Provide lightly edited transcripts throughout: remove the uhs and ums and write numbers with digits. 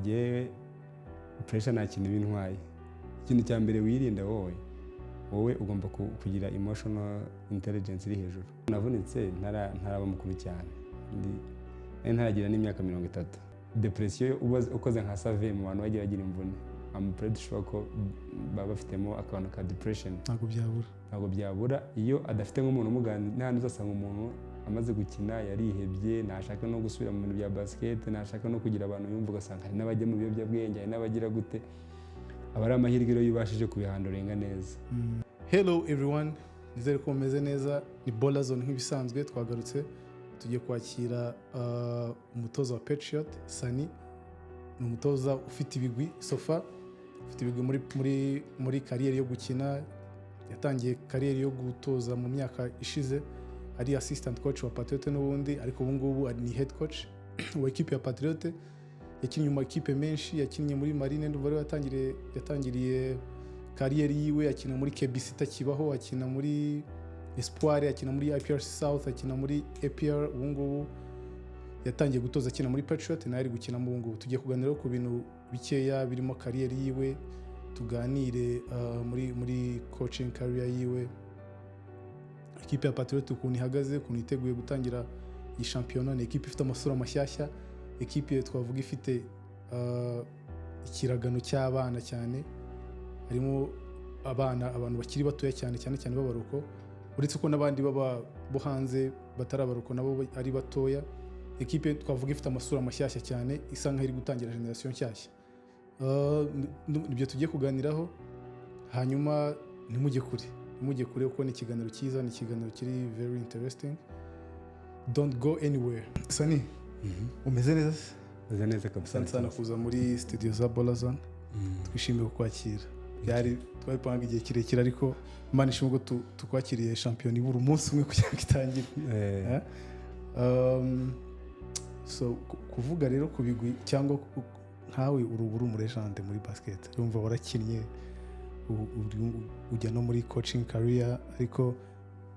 Njyewe pressure nta kintu bintwaye. Ikintu cya mbere wirinda, wowe ugomba kugira emotional intelligence iri hejuru. Navunitse ntaraba mukuru cyane, nari ntaragira n'imyaka 30. Depression, ukoze nka survey mu bantu bagiye bagira imvune, I'm pretty sure ko baba bafitemo akantu ka depression. Ntabwo byabura. Ntabwo byabura. Iyo adafite nk'umuntu umuganira, n'ahandi uzasanga umuntu amaze gukina yarihebye, ntashaka no gusubira mu bintu bya basket, ntashaka no kugira abantu yumva, ugasanga hari n'abajya mu biyobyabwenge, hari n'abagira gute. Aba ari amahirwe rero iyo ubashije kubihandlinga neza. Hello everyone, nizere ko mumeze neza. Ni Ballerzone nk'ibisanzwe, twagarutse, tugiye kwakira umutoza wa Patriot, Sunny. Ni umutoza ufite ibigwi so far, ufite ibigwi muri career yo gukina. Yatangiye career yo gutoza mu myaka ishize ari assistant coach wa Patriot n'ubundi, ariko ubu ngubu ni head coach wa ekipe ya Patriot. Yakinnye mu makipe menshi, yakinnye muri Marine, ndumva ariho yatangiriye career yiwe, akina muri KBC itakibaho, akina muri Espoir, akina muri IPRC South, akina muri APR. Ubu ngubu yatangiye gutoza akina muri Patriot, nawe ari gukinamo ubu ngubu. Tugiye kuganira ku bintu bikeya birimo career yiwe, tuganire muri coaching career yiwe, ekipe ya Patriot ukuntu ihagaze, ukuntu yiteguye gutangira iyi shampiyona. Ni ekipe ifite amasura mashyashya, ekipe twavuga ifite ikiragano cy'abana cyane, harimo abana, abantu bakiri batoya cyane, cyane cyane b'aba local, uretse ko n'abandi baba bo hanze batari aba local nabo ari batoya. Ekipe twavuga ifite amasura mashyashya cyane, isa nkaho iri gutangira generation nshyashya. Nibyo tugiye kuganiraho. Hanyuma ntimujye kure, ntimujye kure, kuko ni ikiganiro cyiza, ni ikiganiro kiri very interesting. Don't go anywhere. Sunny, umeze neza se? Meze neza kabisa. Asante sana kuza muri studio za Ballerzone. Twishimiye kukwakira. Byari twabipanga igihe kirekire, ariko Imana ishimwe ko tukwakiriye shampiyona ibura umunsi umwe kugira ngo itangire. Eh? So kuvuga rero ku bigwi cyangwa nkawe uri umu legend muri basket, urumva warakinnye, ujya no muri coaching career, ariko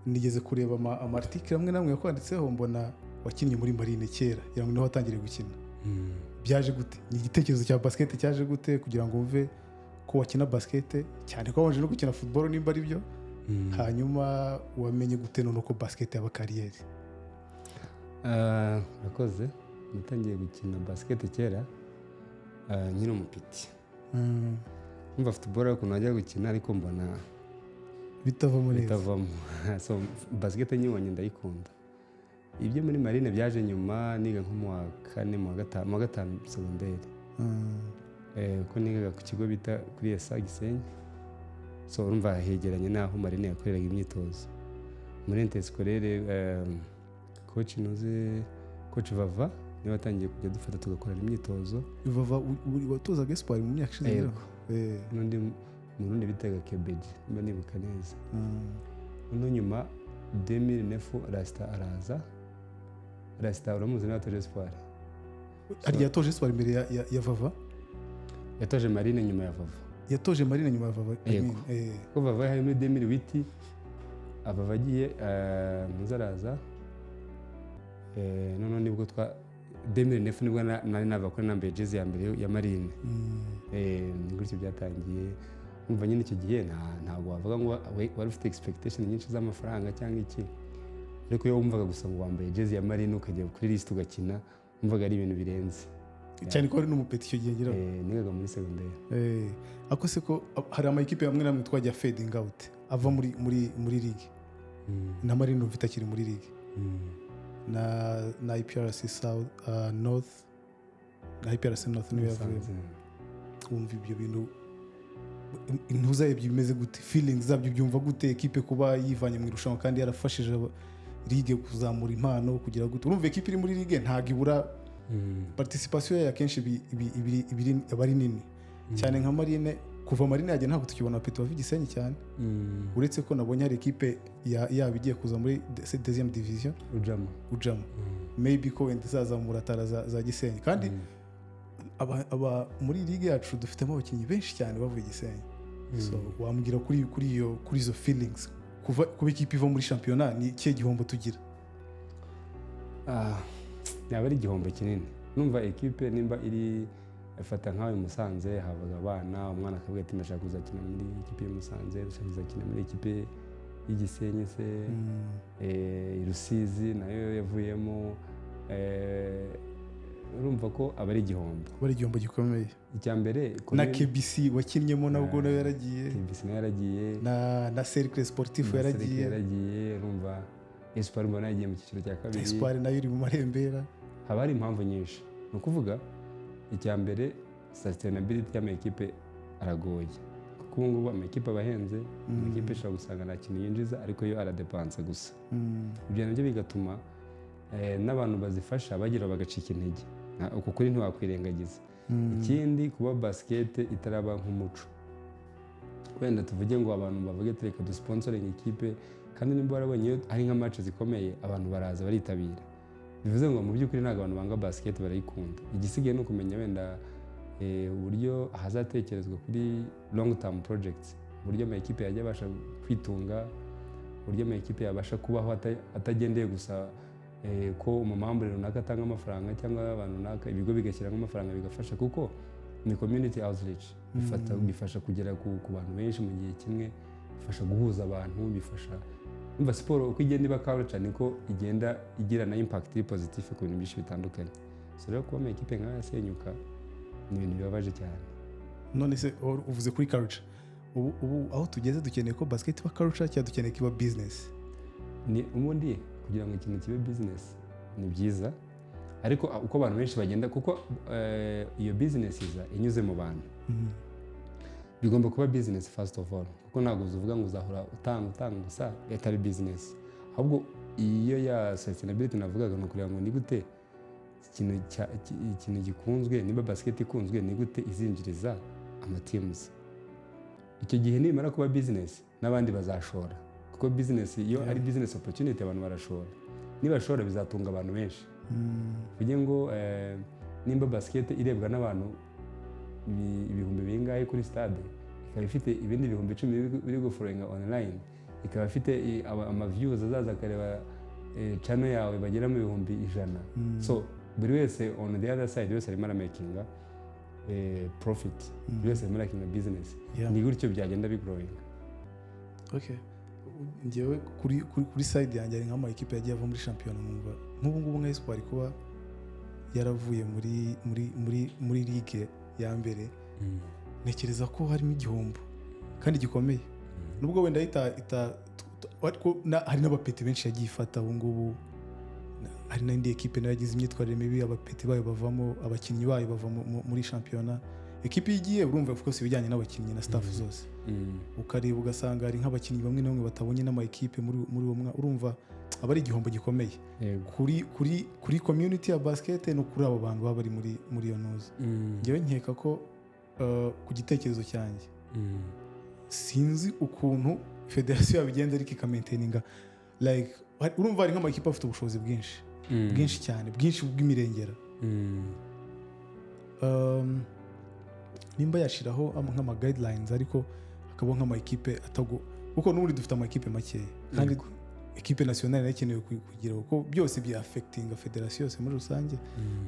nigeze kureba ama article amwe n'amwe yakwanditseho, mbona wakinnye muri Marine kera, ngira ngo niho watangiriye gukina. Byaje gute? Ni igitekerezo cya basket cyaje gute kugira ngo uve ko wakina basket, cyane ko wabanje no gukina football nimba ari byo? Hanyuma wamenye gute none ko basket yaba career? Ah, urakoze. Natangiye gukina basket kera, nkiri umu petit. Numva football ukuntu najya gukina, ariko mbona bitavamo neza. Bitavamo. So basket nyibonye ndayikunda. Ibyo muri Marine byaje nyuma, niga nko mu wa kane, mu wa gatanu, mu wa gatanu segonderi. Kuko nigaga ku kigo bita kuri ESA Gisenyi, so urumva hegeranye n'aho Marine yakoreraga imyitozo muri interscolaire. Coach nuze, coach Vava niwe watangiye kujya dufata tugakorana imyitozo. Vava watozaga Espoir mu myaka ishize, ngira Yego. ngo? N'undi Murundi bitaga Kebeji, niba nibuka neza. Noneho nyuma 2009 Rasita araza. Rasita uramuzi, niwe watoje Espoir. Harya yatoje Espoir imbere ya Vava? Yatoje Marine nyuma ya Vava. Yatoje Marine nyuma ya Vava, I Yego. mean, Kuko Vava yari muri 2008, Vava agiye, muze araza. Noneho nibwo twa 2009 nibwo nari nava kuri nambaye jezi ya mbere ya Marine. Ni gutyo byatangiye. Umva nyine, icyo gihe ntabwo wavuga ngo wari ufite expectation nyinshi z'amafaranga cyangwa iki, ariko iyo wumvaga gusa ngo wambaye jezi ya Marine, ukajya kuri liste ugakina, wumvaga ari ibintu birenze. Cyane ko wari n'umu petit icyo gihe, ngira ngo. Nigaga muri segonderi. Ako se ko hari ama ekipe amwe n'amwe twajya fading out, ava muri ligue, na Marine umva itakiri muri ligue, na IPRC South, North, na IPRC North niyo yavuyemo. Musanze. Wumva ibyo bintu ntuzayebye bimeze gute? Feelings zabyo byumva gute, ekipe kuba yivanye mu irushanwa kandi yarafashije ligue kuzamura impano, kugira gute? Urumva ekipe iri muri ligue ntabwo ibura participation yayo, akenshi aba ari nini cyane. Nka Marine, kuva Marine yajya ntabwo tukibona petit bava Gisenyi cyane, uretse ko nabonye hari ekipe yaba igiye kuza muri deuxième division. Ujama. Ujama, maybe ko wenda izazamura tara za Gisenyi. Kandi aba muri ligue yacu dufitemo abakinnyi benshi cyane bavuye Gisenyi. So wambwira kuri izo feelings, kuva kuba ikipe iva muri shampiyona, ni ikihe gihombo tugira? Ah, yaba ari igihombo kinini. Numva ekipe nimba iri Fata nkawe i Musanze habaga abana, umwana akavuga ati: "Ndashaka kuzakina muri ikipe y'i Musanze, ndashaka kuzakina muri ikipe y'igisenyi se." I Rusizi nayo yavuyemo. Urumva ko aba ari igihombo. Kuba ari igihombo gikomeye. Icya mbere Na KBC wakinnyemo nabwo nayo yaragiye. KBC nayo yaragiye. Na Cercle Sportif na yaragiye. Cercle yaragiye. Urumva Espoir mbona yagiye mu cyiciro cya kabiri. Espoir nayo iri mu marembera. Haba hari impamvu nyinshi. Ni ukuvuga, icya mbere, sustainability y'amakipe aragoye, kuko ubu ngubu amakipe aba ahenze. Amakipe ushobora gusanga nta kintu yinjiza, ariko yo aradepansa gusa. Ibyo nabyo bigatuma n'abantu bazifasha bagira bagacika intege. Uku kuri ntiwakwirengagiza. Ikindi, kuba basket itaraba nk'umuco, wenda tuvuge ngo abantu bavuge ati: "Reka dusponsoringe ikipe." Kandi nimba warabonye, iyo hari nka match zikomeye, abantu baraza baritabira. Bivuze ngo mu by'ukuri ntabwo abantu banga basket, barayikunda. Igisigaye ni ukumenya wenda uburyo hazatekerezwa kuri long term projects, uburyo ama ekipe yajya abasha kwitunga, uburyo ama ekipe yabasha kubaho atagendeye gusa ko umumambure runaka atanga amafaranga cyangwa abantu runaka, ibigo bigashyiramo amafaranga bigafasha, kuko ni community outreach. Bifasha kugera ku bantu benshi mu gihe kimwe, bifasha guhuza abantu, bifasha. Umva, siporo uko igenda iba culture, niko igenda igira na impact iri positive ku bintu byinshi bitandukanye. So rero kuba ama ekipe nk'aya asenyuka ni ibintu bibabaje cyane. None se uvuze kuri culture, ubu aho tugeze dukeneye ko basket iba culture cyangwa dukeneye ko iba business? Ni ubundi kugira ngo ikintu kibe business ni byiza, ariko uko abantu benshi bagenda, kuko iyo business iza inyuze mu bantu, bigomba kuba business first of all, kuko ntabwo uvuga ngo uzahora utanga utanga gusa itari business. Ahubwo iyo ya sustainability navugaga ni ukugira ngo ni gute ikintu gikunzwe, niba basket ikunzwe, ni gute izinjiriza amateams? Icyo gihe nimara kuba business, n'abandi bazashora, kuko business iyo ari business opportunity, abantu barashora. Nibashora, bizatunga abantu benshi. Tuvuge ngo nimba basket irebwa n'abantu ibihumbi bingahe kuri stade, ikaba ifite ibindi 10,000 biri gufollowinga online, ikaba ifite ama views azaza akareba channel yawe bagera mu 100,000, so buri wese on the other side, buri wese arimo aramakinga profit, buri wese arimo aramakinga business. Ni gutyo byagenda bigrowinga. Okay. Njyewe kuri side yanjye, hari nk'ama ekipe yagiye ava muri shampiyona, numva nk'ubu ngubu nka Espoir kuba yaravuye muri ligue ya mbere, ntekereza ko harimo igihombo kandi gikomeye, nubwo wenda ita ariko hari n'abapeti benshi yagiye ifata ubu ngubu. Hari n'indi ekipe nayo yagize imyitwarire mibi, abapeti bayo bavamo, abakinnyi bayo bava muri shampiyona. Ekipe iyo igiye, urumva, of course, ibijyanye n'abakinnyi na staff zose, ukareba ugasanga hari nk'abakinnyi bamwe na bamwe batabonye n'ama ekipe muri uwo mwaka. Urumva aba ari igihombo gikomeye kuri community ya basket no kuri abo bantu baba bari muri iyo ntuzi. Njyewe nkeka ko ku gitekerezo cyanjye, sinzi ukuntu federasiyo yabigenza, ariko ikamaintaininga like urumva hari nk'amakipe afite ubushobozi bwinshi, bwinshi cyane, bwinshi bw'imirengera. Nimba yashyiraho nk'ama guidelines, ariko hakabaho nk'ama ekipe atago, kuko n'ubundi dufite amakipe makeya, kandi ekipe nationale nayo ikenewe kugira, kuko byose bya affectinga federasiyo yose muri rusange.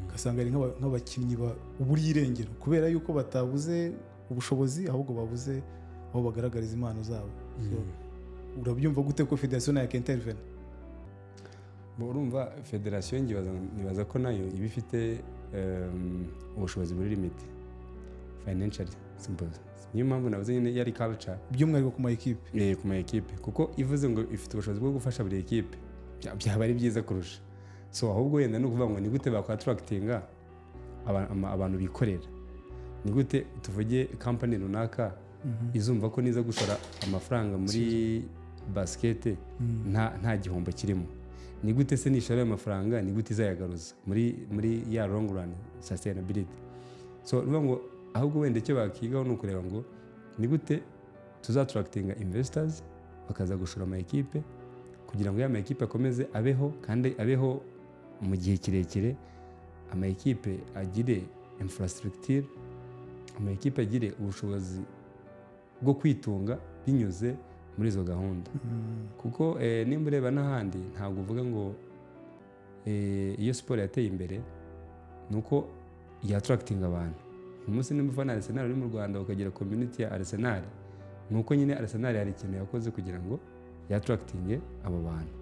Ugasanga hari nk'abakinnyi uburiye irengero kubera yuko batabuze ubushobozi, ahubwo babuze aho bagaragariza impano zabo. So, urabyumva gute ko federasiyo nayo yakintervene? Bo, urumva federasiyo nibaza ko nayo iba ifite ubushobozi buri limité financially, simple. Niyo mpamvu navuze nyine yari culture. By'umwihariko ku ma ekipe. Ku ma ekipe, kuko ivuze ngo ifite ubushobozi bwo gufasha buri ekipe, byaba ari byiza kurusha. So ahubwo wenda ni ukuvuga ngo ni gute bakwattractinga abantu bikorera, ni gute tuvuge company runaka izumva ko niza gushora amafaranga muri basket nta gihombo kirimo, ni gute se nishora ayo mafaranga, ni gute izayagaruza muri ya long run sustainability? So ni ukuvuga ngo ahubwo wenda icyo bakigaho ni ukureba ngo ni gute tuzattractinga investors bakaza gushora ama ekipe, kugira ngo ya ma ekipe akomeze abeho kandi abeho mu gihe kirekire, ama ekipe agire infrastructure, ama ekipe agire ubushobozi bwo kwitunga binyuze muri izo gahunda. Kuko nimba ureba n'ahandi, ntabwo uvuga ngo iyo siporo yateye imbere ni uko yattractinga abantu. Uyu munsi nimba ufana Arsenal uri mu Rwanda, ukagira community ya Arsenal, ni uko nyine Arsenal hari ikintu yakoze kugira ngo yattractinge abo bantu.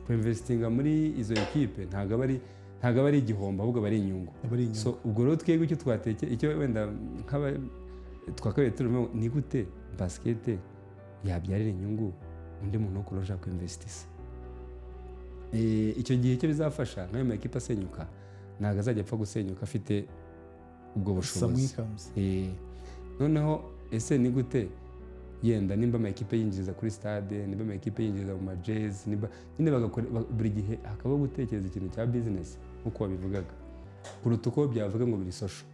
Kuinvestinga muri izo ekipe ntabwo aba ari igihombo, ahubwo aba ari inyungu. Aba ari inyungu. So ubwo rero twebwe icyo twateke, icyo wenda nk'aba twakabaye turimo, ni gute basket yabyarira inyungu undi muntu wo kurusha kuinvestisa. Icyo gihe icyo bizafasha, nk'ayo makipe asenyuka ntabwo azajya apfa gusenyuka afite ubwo some bushobozi. incomes. Noneho ese ni gute yenda nimba amakipe yinjiriza kuri stade, nimba amakipe yinjiriza mu majezi, nimba nyine bagakora buri gihe hakabaho gutekereza ikintu cya business nk'uko wabivugaga, kuruta uko byavuga ngo biri social.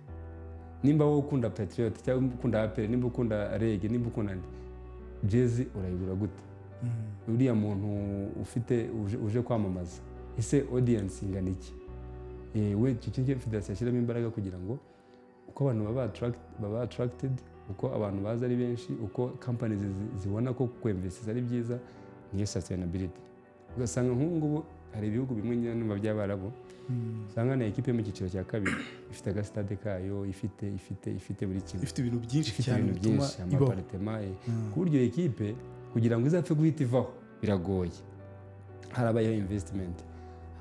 Nimba wowe ukunda Patriot cyangwa ukunda APR, nimba ukunda REG, nimba ukunda nde, jezi urayigura gute? Uriya muntu ufite uje kwamamaza, ese audience ingana iki? We icyo kintu federasiyo yashyiramo imbaraga kugira ngo uko abantu baba attracted, uko abantu baza ari benshi, uko companies zibona ko kwinvestisa ari byiza, niyo sustainability. Ugasanga nk'ubu ngubu hari ibihugu bimwe nyine numva by'Abarabu, usanga na ekipe yo mu cyiciro cya kabiri ifite agasitade kayo, ifite buri kimwe, ifite ibintu byinshi ifite cyane ibintu bituma byinshi, ibaho. ama appartement, ku buryo iyo ekipe kugira ngo izapfe guhita ivaho biragoye, harabayeho investment.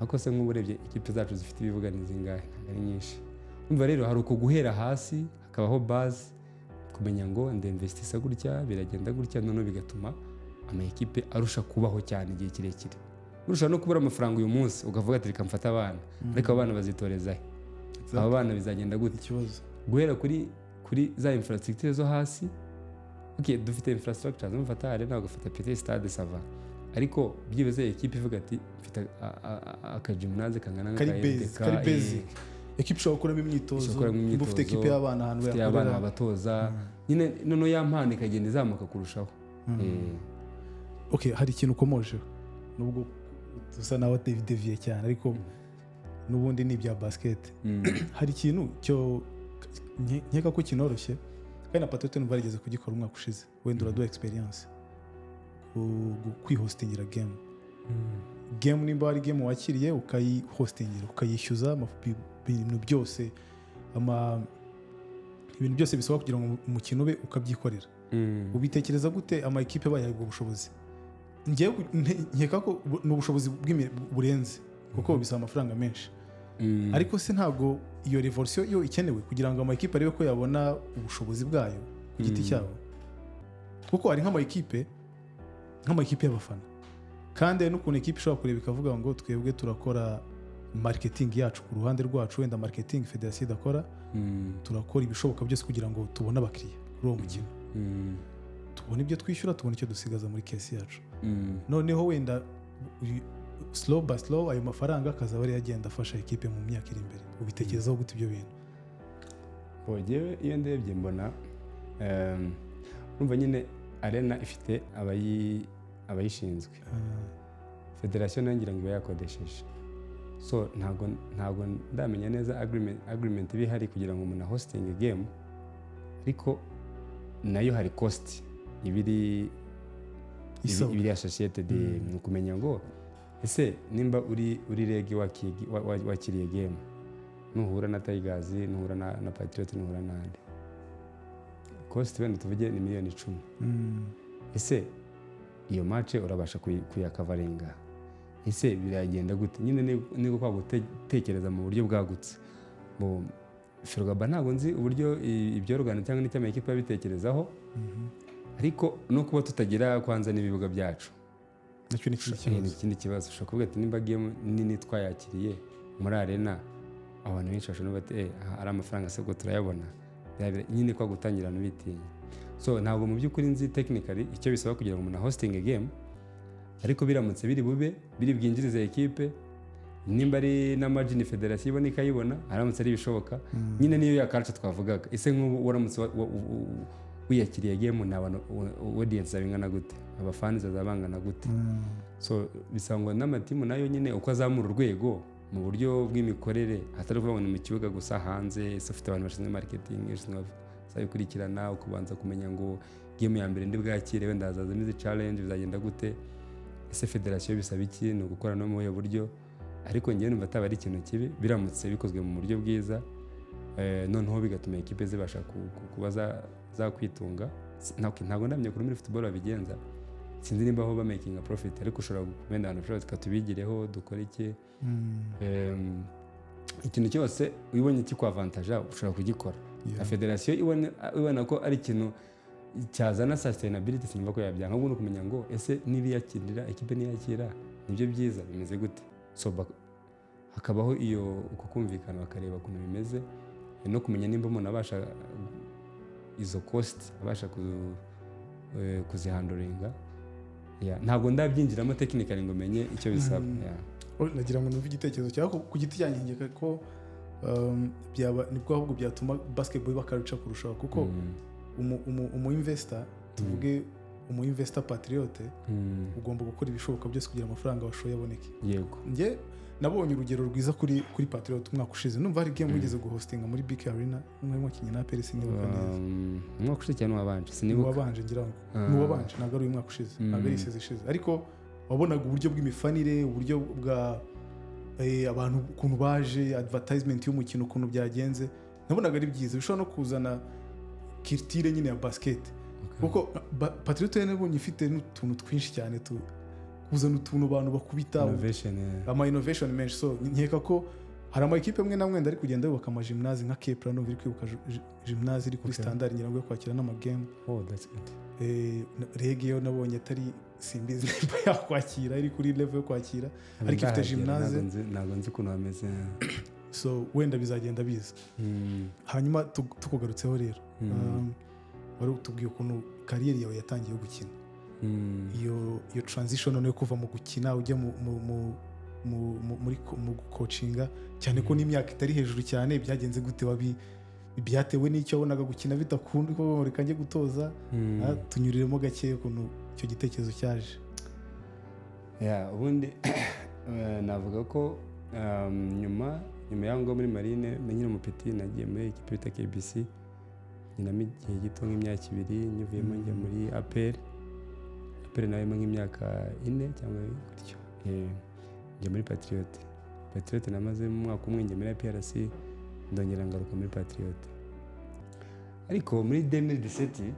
Ariko se nk'ubu urebye ikipe zacu zifite ibibuga ni zingahe? Ntabwo ari nyinshi. Umva rero, hari uko guhera hasi hakabaho base, kumenya ngo ndinvestisa gutya, biragenda gutya, noneho bigatuma ama ekipe arusha kubaho cyane igihe kirekire. Urusha no kubura amafaranga uyu munsi ukavuga ati: "Reka mfate abana." Ariko abo bana bazitoreza he? Abo bana bizagenda gute? Ikibazo. Guhera kuri za infrastructure zo hasi. Okay, dufite infrastructure, mufata arena, ugafata petit stade, ça va, ariko byibuze ekipe ivuga ati: "Mfite akagymnase kangana kari nk'aka basic LDK," kari basic, ekipe ishobora gukoramo imyitozo, ishobora gukoramo niba ufite imyitozo, ekipe y'abana ahantu ufite abana yakorera. Babatoza nyine, noneho ya mpano ikagenda izamuka kurushaho. Okay, hari ikintu ukomojeho, nubwo dusa naho deviye cyane, ariko n'ubundi ni ibya basket. Hari ikintu cyo nkeka ko kinoroshye, kandi na Patriots numva yarigeze kugikora umwaka ushize. Wenda uraduha experience kwihostingira game. Game, nimba hari game wakiriye, ukayihostingira, ukayishyuza ibintu byose, ibintu byose bisaba kugira ngo umukino ube, ukabyikorera. Ubitekereza gute ama ekipe bayaha ubwo bushobozi? Njyewe nkeka ko ni ubushobozi burenze, kuko bisaba amafaranga menshi. Ariko se ntabwo iyo revolution yo ikenewe kugira ngo ama ekipe arebe ko yabona ubushobozi bwayo ku giti cyabo? Kuko hari nk'ama ekipe y'abafana, kandi hari n'ukuntu ekipe ishobora kureba ikavuga ngo: "Twebwe turakora marketing yacu ku ruhande rwacu, wenda marketing federasiyo idakora. Turakora ibishoboka byose kugira ngo tubone abakiriya kuri uwo mukino, tubone ibyo twishyura, tubone icyo dusigaza muri caisse yacu." Noneho wenda slow by slow ayo mafaranga akazaba ariyo agenda afasha ekipe mu myaka iri imbere. Ubitekerezaho gute ibyo bintu? Bo, jyewe iyo ndebye mbona urumva nyine arena ifite abayishinzwe, federasiyo nayo ngira ngo iba yakodesheje. So ntabwo ndamenya neza agreement iba ihari kugira ngo umuntu ahostinge game, ariko nayo hari cost iba Isabwa. Ibiri associated. Ni ukumenya ngo ese nimba uri REG wakiriye game, nuhura na Tigers, nuhura na Patriot, nuhura n'andi, cost wenda tuvuge ni miliyoni 10. Ese iyo match urabasha kuyacoveringa? Ese biragenda gute? Nyine ni kwa gutekereza mu buryo bwagutse. Mu Ferwaba ntabwo nzi uburyo ibyo organe cyangwa n'icyo amakipe abitekerezaho, ariko no kuba tutagira kwanza n'ibibuga byacu nacyo ni ikindi ni kibazo. Ikindi kibazo ushobora kuvuga ati: "Nimba game nini twayakiriye muri arena, abantu benshi bashobora no bati: 'Eh, aha ari amafaranga se ubwo turayabona?'" Nyine kwa gutangira bitinya. So ntabwo mu by'ukuri nzi technically icyo bisaba kugira ngo umuntu ahostinge game, ariko biramutse biri bube biri bwinjirize ekipe, nimba ari na margin federasiyo ibona ikayibona, aramutse ari ibishoboka nyine, niyo ya culture twavugaga. Ese nk'ubu waramutse wiyakiriye game, ni abantu audience zaba ingana gute? Abafani bazaba bangana gute? So bisaba ngo n'amatimu nayo nyine uko azamura urwego mu buryo bw'imikorere, atari ukuvuga ngo ni mu kibuga gusa, hanze ese ufite abantu bashinzwe marketing, bashinzwe bazabikurikirana, ukubanza kumenya ngo game ya mbere ndi bwakire wenda hazazamo izi challenge, bizagenda gute? Ese federasiyo bisaba iki? Ni ugukora no mu buhe buryo? Ariko njyewe numva ataba ari ikintu kibi biramutse bikozwe mu buryo bwiza. Noneho bigatuma ekipe zibasha kuba zakwitunga. Ntabwo ndamenya ukuntu muri football babigenza, sinzi nimba aho bamakinga profit, ariko ushobora kumenya ahantu ushobora reka tubigireho dukore iki. Ikintu cyose ubonye kikwavantaja ushobora kugikora. Na federasiyo ibona ko ari ikintu cyazana sustainability, sinumva ko yabyanga. Ahubwo ni ukumenya ngo ese nibiyakirira ekipe niyakira nibyo byiza, bimeze gute? So hakabaho iyo uko kumvikana, bakareba ukuntu bimeze no kumenya nimba umuntu abasha izo cost, abasha kuzihandlinga. Yeah, ntabwo ndabyinjiramo technically ngo menye icyo bisaba. Yeah. Oh, nagira ngo numve igitekerezo cyawe ku giti cyanjye. Nkeka ko byaba nibwo ahubwo byatuma basketball iba culture kurushaho, kuko umu investor, tuvuge umu investor patriote, ugomba gukora ibishoboka byose kugira amafaranga washoye aboneke. Njye nabonye urugero rwiza kuri Patriot umwaka ushize. Numva hari game wigeze guhostinga muri BK Arena, umwe mwakinnye na APR, sinibuka neza. Umwaka ushize cyane wabanje, sinibuka. Uwabanje ngira ngo. Ah. Ni uwabanje, ntabwo ari uyu mwaka ushize, ntabwo ari isize ishize, ariko wabonaga uburyo bw'imifanire, uburyo bwa abantu ukuntu baje, advertisement y'umukino ukuntu byagenze, nabonaga ari byiza, bishobora no kuzana culture nyine ya basket, kuko Patriot nabonye ifite n'utuntu twinshi cyane kuzana utuntu abantu bakubita, Innovation, yeah. ama innovation menshi. So nkeka ko hari ama ekipe amwe n'amwe ari kugenda yubaka ama gymnase, nka Kepler numva iri kwibuka gymnase iri kuri standard ngira ngo yo kwakira n'amagame. Oh, that's good. REG yo nabonye atari, simbizi nimba yakwakira, iri kuri level yo kwakira, ariko ifite Ndahagera, gymnase. Ntabwo nzi ukuntu hameze. So wenda bizagenda biza. Hanyuma tukugarutseho rero, wari utubwiye ukuntu career yawe yatangiye gukina, iyo transition noneho kuva mu gukina ujya mu gucoachinga, cyane ko n'imyaka itari hejuru cyane, byagenze gute? Wabi byatewe n'icyo wabonaga gukina bidakunda ko reka njye gutoza? Ah, tunyuriremo gake ukuntu icyo gitekerezo cyaje. Yeah, ubundi navuga ko nyuma y'aho ngaho muri marine nkiri umupeti, nagiye muri ekipe bita KBC, nkinamo igihe gito nk'imyaka 2, nyivuyemo njya muri APR. APR nabayemo nk'imyaka 4 cyangwa gutyo. Njya muri Patriot. Patriot namaze mu mwaka umwe, njya muri APRC, ndongera ngaruka muri Patriot. Ariko muri 2017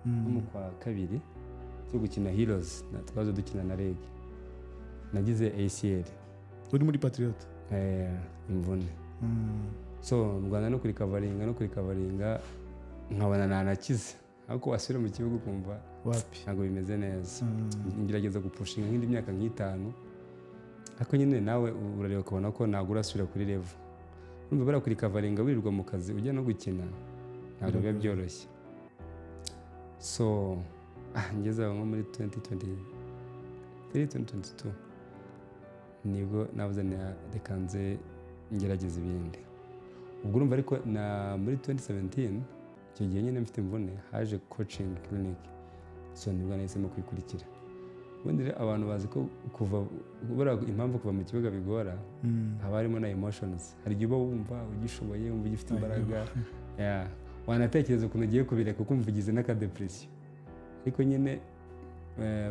nko mu kwa kabiri turi gukina Heroes, twaje dukina na REG, nagize ACL. Uri muri Patriot? Imvune. So mu Rwanda no kurecoveringa nkabona nanakize, ariko wasubira mu kibuga ukumva wapi. Ntabwo bimeze neza. Ngerageza gupushinga nk'indi myaka nk'itanu, ariko nyine nawe urareba ukabona ko ntabwo urasubira kuri level. Urumva bariya kurecoveringa wirirwa mu kazi ujya no gukina ntabwo biba byoroshye. So ngeze aho nko muri 2023, 2022, nibwo navuze nti reka nze ngerageza ibindi. Ubwo urumva ariko na muri 2017, icyo gihe nyine mfite imvune, haje coaching clinic, so nibwo nahisemo kwikurikira. Ubundi rero abantu bazi ko kuva, buriya impamvu kuva mu kibuga bigora, haba harimo na emotions. Hari igihe uba wumva ugishoboye, wumva ugifite imbaraga. Yeah. Wanatekereza ukuntu ugiye kubireka ukumva ugize n'akadepression. Ariko nyine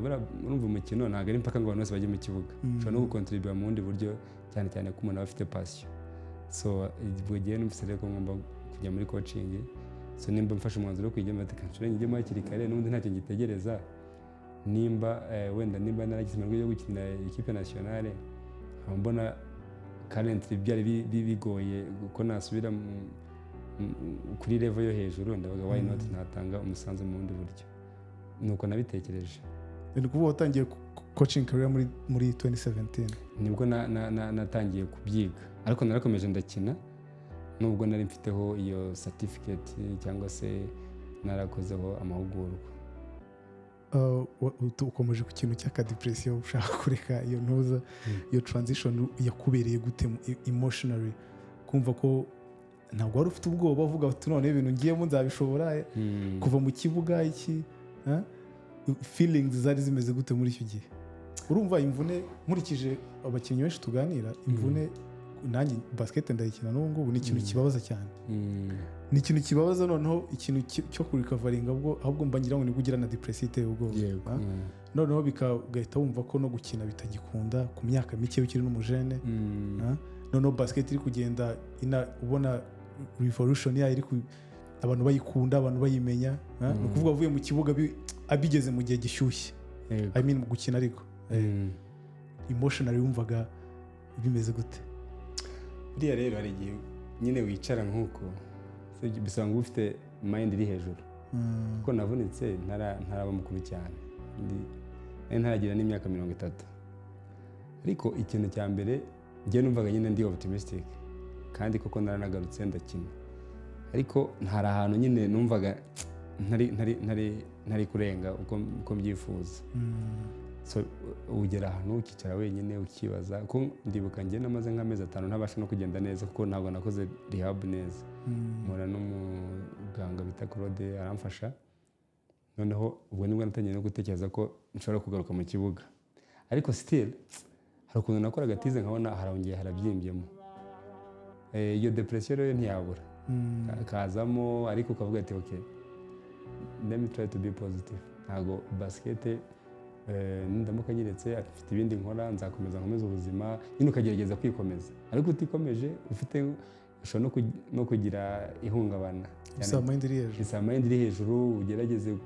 buriya urumva umukino ntabwo ari impaka ngo abantu bose bajye mu kibuga. Ushobora no gucontribuer mu bundi buryo, cyane cyane ko umuntu aba afite passion. So ubwo gihe numvise rero ko ngomba kujya muri coaching. So nimba mfashe umwanzuro wo kuyijyamo, reka nshobore njyemo hakiri kare, n'ubundi ntacyo ngitegereza. Nimba wenda nimba naragize amahirwe yo gukina ikipe nationale, nkaba mbona currently byari bigoye ko nasubira kuri level yo hejuru, ndavuga why not natanga umusanzu mu bundi buryo? Nuko nabitekereje. Ni ukuvuga watangiye coaching career muri 2017? Nibwo natangiye kubyiga, ariko narakomeje ndakina nubwo nari mfiteho iyo certificate cyangwa se narakozeho amahugurwa. Ukomeje ku kintu cy'akadepression, ushaka kureka iyo ntuza, iyo transition yakubereye gute emotionally, kumva ko ntabwo wari ufite ubwoba uvuga uti none ibintu ngiyemo nzabishobora, kuva mu kibuga iki, ha? Feelings zari zimeze gute muri icyo gihe? Urumva imvune, nkurikije abakinnyi benshi tuganira, imvune, nanjye basket ndayikina n'ubu ngubu, ni ikintu kibabaza cyane. Ni ikintu kibabaza. Noneho ikintu cyo kurecoveringa bwo ahubwo mba ngira ngo nibwo ugira na depression iteye ubwoba. Ha? Noneho ugahita wumva ko no gukina bitagikunda ku myaka mike ukiri n'umujene. Ha? Noneho basket iri kugenda ubona revolution yayo iri abantu bayikunda, abantu bayimenya, ha? Ni ukuvuga avuye mu kibuga abigeze mu gihe gishyushye. I mean, mu gukina ariko emotionally wumvaga bimeze gute? Buriya rero hari igihe nyine wicara nk'uko bisaba ngo ube ufite mind iri hejuru, kuko navunitse ntaraba mukuru cyane. Nari ntaragira n'imyaka 30. Ariko ikintu cya mbere, njye numvaga nyine ndi optimistic, kandi koko naranagarutse ndakina, ariko ntari ahantu nyine numvaga ntari kurenga uko mbyifuza. So ugera ahantu ukicara wenyine ukibaza, ko ndibuka njye namaze nk'amezi 5 ntabasha no kugenda neza, kuko ntabwo nakoze rehab neza. Mpura n'umuganga bita Claude, aramfasha. Noneho ubwo nibwo natangiye no gutekereza ko nshobora kugaruka mu kibuga, ariko still hari ukuntu nakoraga tize nkabona harongeye harabyimbyemo. Iyo depression rero ntiyabura kazamo, ariko ukavuga ati: "Okay, let me try to be positive. Ntabwo basket nindamuka nyiretse, afite ibindi nkora, nzakomeza nkomeze ubuzima." Nyine ukagerageza kwikomeza, ariko utikomeje ufite ushobora no kugira ihungabana. Bisaba mind iri hejuru. Bisaba mind iri hejuru, ugerageze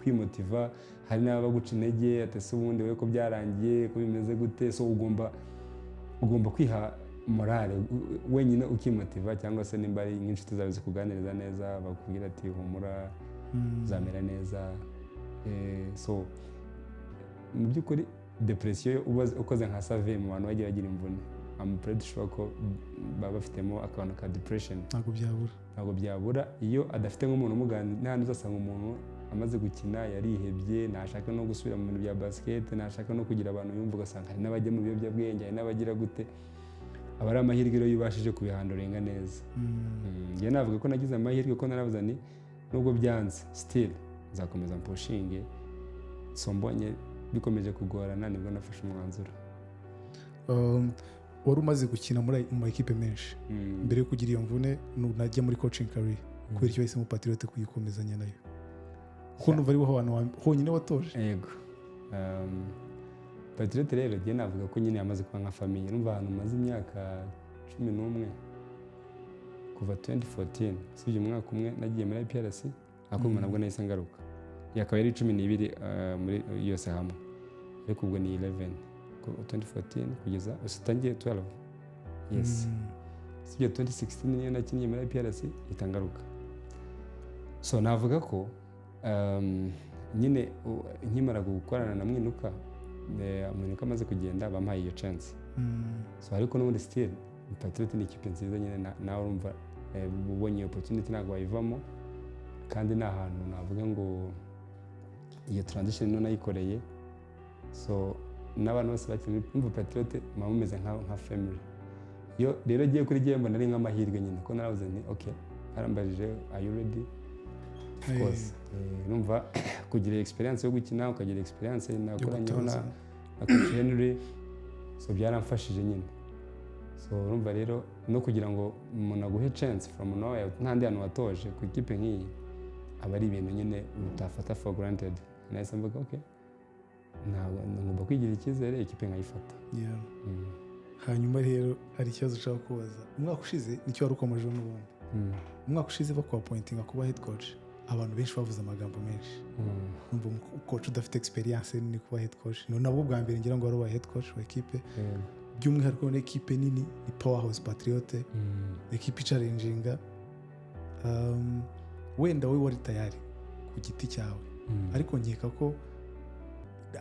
kwimotiva. Hari n'abaguca intege, ati: "Ese ubundi wowe ko byarangiye, ko bimeze gute?" So ugomba kwiha morale wenyine, ukimotiva, cyangwa se nimba ari nk'inshuti zawe zikuganiriza neza, bakubwira ati: "Humura, uzamera neza." So mu by'ukuri depression yo ukoze nka survey mu bantu bagiye bagira imvune, I'm pretty sure ko baba bafitemo akantu ka depression. Ntabwo byabura. Ntabwo byabura. Iyo adafite nk'umuntu umuganira, n'ahandi uzasanga umuntu amaze gukina yarihebye, ntashaka no gusubira mu bintu bya basket, ntashaka no kugira abantu yumva, ugasanga hari n'abajya mu biyobyabwenge, hari n'abagira gute. Aba ari amahirwe rero iyo ubashije kubihandlinga neza. Njye navuga ko nagize amahirwe, ko naravuze ni nubwo byanze, still nzakomeza mpushinge. So mbonye bikomeje kugorana, nibwo nafashe umwanzuro. Wari umaze gukina mu ma ekipe menshi mbere yo kugira iyo mvune, najya muri coaching career. Kubera icyo wahisemo Patriote kuyikomezanya nayo, kuko numva ariho hantu honyine watoje? Yego. Patriote rero njye navuga ko nyine yamaze kuba nka famille. Numva ahantu maze imyaka 11, kuva 2014, usibye umwaka umwe nagiye muri IPRC, ariko nyuma nabwo nahise ngaruka, yakaba yari 12 muri yose hamwe, ariko ubwo ni 11, 2014 kugeza utangiye 12, yes. Usibye 2016 niyo nakinnye muri IPRC, ihita ngaruka. So navuga ko nyine nkimara gukorana na Mwinuka, Mwinuka amaze kugenda, bampaye iyo chance. So ariko n'ubundi still Patriot ni ikipe nziza nyine, nawe urumva ubonye iyo opportunity ntabwo wayivamo, kandi ni ahantu navuga ngo iyo transition niyo nayikoreye. So n'abantu bose bakina, umva Patriot muba mumeze nka family. Iyo rero agiye kuri jyewe, mbona ari nk'amahirwe nyine, ko naravuze nti: "Okay." Arambajije: "Are you ready?" Of course. Numva kugira experience yo gukina, ukagira experience nakoranyeho na Coach Henry, so byaramfashije nyine. So urumva rero no kugira ngo umuntu aguhe chance from nowhere, nta handi hantu watoje, ku ikipe nk'iyi, aba ari ibintu nyine utafata for granted. Nahise mvuga: "Okay, ntabwo ngomba kwigira icyizere, ikipe nkayifata." Hanyuma rero hari ikibazo ushaka kubaza. Umwaka ushize, nicyo wari ukomejeho n'ubundi, umwaka ushize bakuappointinga kuba head coach, abantu benshi bavuze amagambo menshi. Numva coach udafite experience nini kuba head coach, ni nabwo bwa mbere ngira ngo wari ubaye head coach wa ekipe, by'umwihariko ni ekipe nini, ni powerhouse Patriote, ekipe ichallenginga. Wenda wowe wari tayari ku giti cyawe, ariko nkeka ko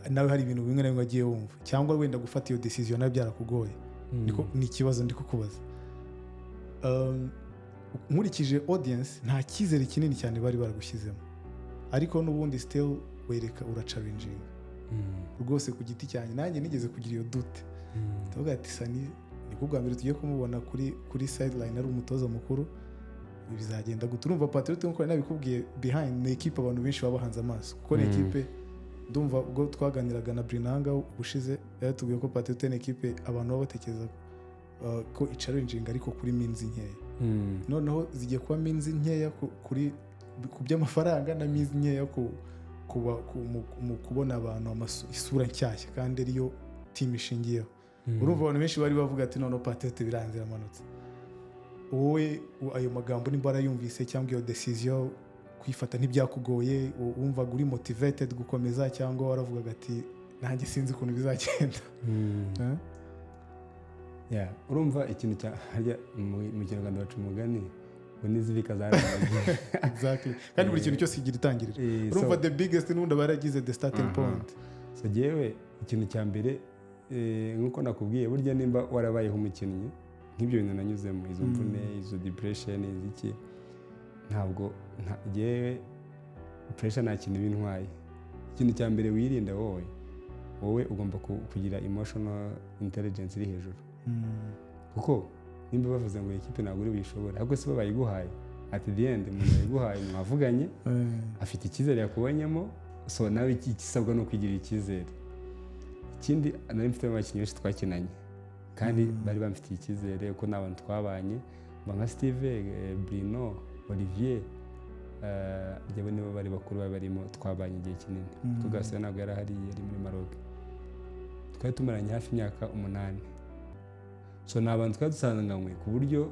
nawe hari ibintu bimwe na bimwe wagiye wumva, cyangwa wenda gufata iyo decision nawe byarakugoye. Ni ikibazo ndi kukubaza. Nkurikije audience, nta cyizere kinini cyane bari baragushyizemo, ariko n'ubundi still wereka urachallenginga. Rwose ku giti cyanjye nanjye nigeze kugira iyo doute, ndavuga ati: "Sani nibwo bwa mbere tugiye kumubona kuri sideline ari umutoza mukuru, bizagenda gute?" Urumva Patriot, nkuko nari nabikubwiye behind, ni ekipe abantu benshi baba bahanze amaso, kuko ni ekipe, ndumva ubwo twaganiraga na Brinanga ubushize yaratubwiye ko Patriot ni ekipe abantu baba batekereza ko ichallenginga ariko kuri means nkeya. Noneho zigiye kuba means nkeya ku by'amafaranga na means nkeya ku, kuba, ku, mu, mu kubona abantu isura nshyashya kandi ariyo team ishingiyeho. Urumva abantu benshi bari bavuga ati: "Noneho Patriot biranze, iramanutse." Wowe ayo magambo nimba warayumvise, cyangwa iyo decision kuyifata ntibyakugoye? Wumvaga uri motivated gukomeza, cyangwa waravugaga ati: "Nanjye sinzi ukuntu bizagenda"? Eh? Yeah, urumva ikintu cya harya mu Kinyarwanda baca umugani ngo n'izibika zararangiye. Exactly, kandi buri kintu cyose kigira itangiriro. Urumva, the biggest n'ubundi aba yaragize the starting point. So jyewe ikintu cya mbere, nk'uko nakubwiye, burya nimba warabayeho umukinnyi, nk'ibyo bintu nanyuzemo, izo mvune, izo depression, iziki, ntabwo jyewe pressure nta kintu bintwaye. Ikintu cya mbere wirinda, wowe ugomba kugira emotional intelligence iri hejuru, kuko nimba bavuze ngo ikipe ntabwo uri buyishobore, ahubwo si bo bayiguhaye. At the end umuntu yayiguhaye mwavuganye, afite icyizere yakubonyemo, so nawe igisabwa ni ukwigirira icyizere. Ikindi, nari mfite abakinnyi benshi twakinanye kandi bari bamfitiye icyizere, kuko ni abantu twabanye, mba nka Steve, Bruno, Olivier, njyewe nibo bari bakuru bari barimo twabanye igihe kinini, kuko Gasore ntabwo yari ahari, yari muri Maroc. Twari tumaranye hafi imyaka 8, so ni abantu twari dusanganywe ku buryo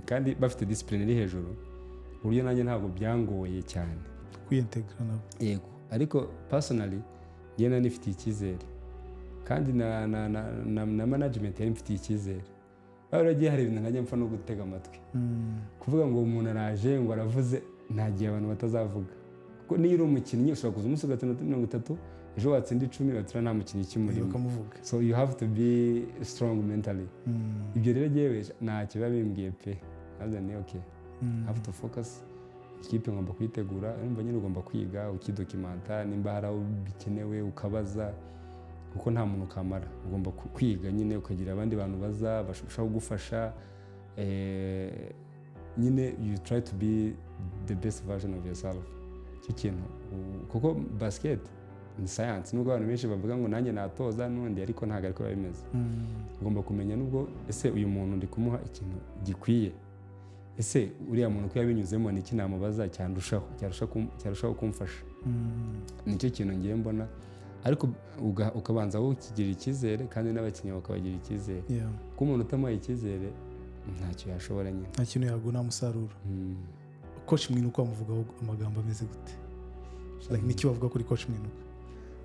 kandi bafite discipline iri hejuru, ku buryo nanjye ntabwo byangoye cyane kwiyintegra nabo. Yego, ariko personally njye nari nifitiye icyizere, kandi na management yari imfitiye icyizere. Baragiye, hari ibintu ntajya mpfa no gutega amatwi, kuvuga ngo umuntu araje ngo aravuze, nta gihe abantu batazavuga, kuko niyo uri umukinnyi ushobora kuza umunsi ugatsinda 30, ejo watsinda 10, batura nta mukinnyi ukimurimo. Bakamuvuga. So you have to be strong mentally. Ibyo rero jyewe ntacyo biba bimbwiye pe. Navuze ni okay, have to focus, ikipe ngomba kuyitegura. Urumva nyine ugomba kwiga, ukidocumenta, nimba hari aho bikenewe ukabaza, kuko nta muntu kamara. Ugomba kwiga nyine, ukagira abandi bantu baza bashobora kugufasha. Nyine you try to be the best version of yourself. Icyo kintu kuko basket ni science, nubwo abantu benshi bavuga ngo nanjye natoza n'undi, ariko ntabwo ariko biba bimeze. Ugomba kumenya nubwo ese uyu muntu ndi kumuha ikintu gikwiye, ese uriya muntu ko yabinyuzemo, ni iki namubaza cyandushaho, cyarushaho kumfasha? Nicyo kintu ngiye mbona, ariko ukabanza wowe ukigirira icyizere, kandi n'abakinnyi bakabagirira icyizere, kuko umuntu utamuhaye icyizere ntacyo yashobora nyine. Nta kintu yaguha, nta musaruro. Coach Mwinuka wamuvugaho amagambo ameze gute? Like, niki wavuga kuri Coach Mwinuka?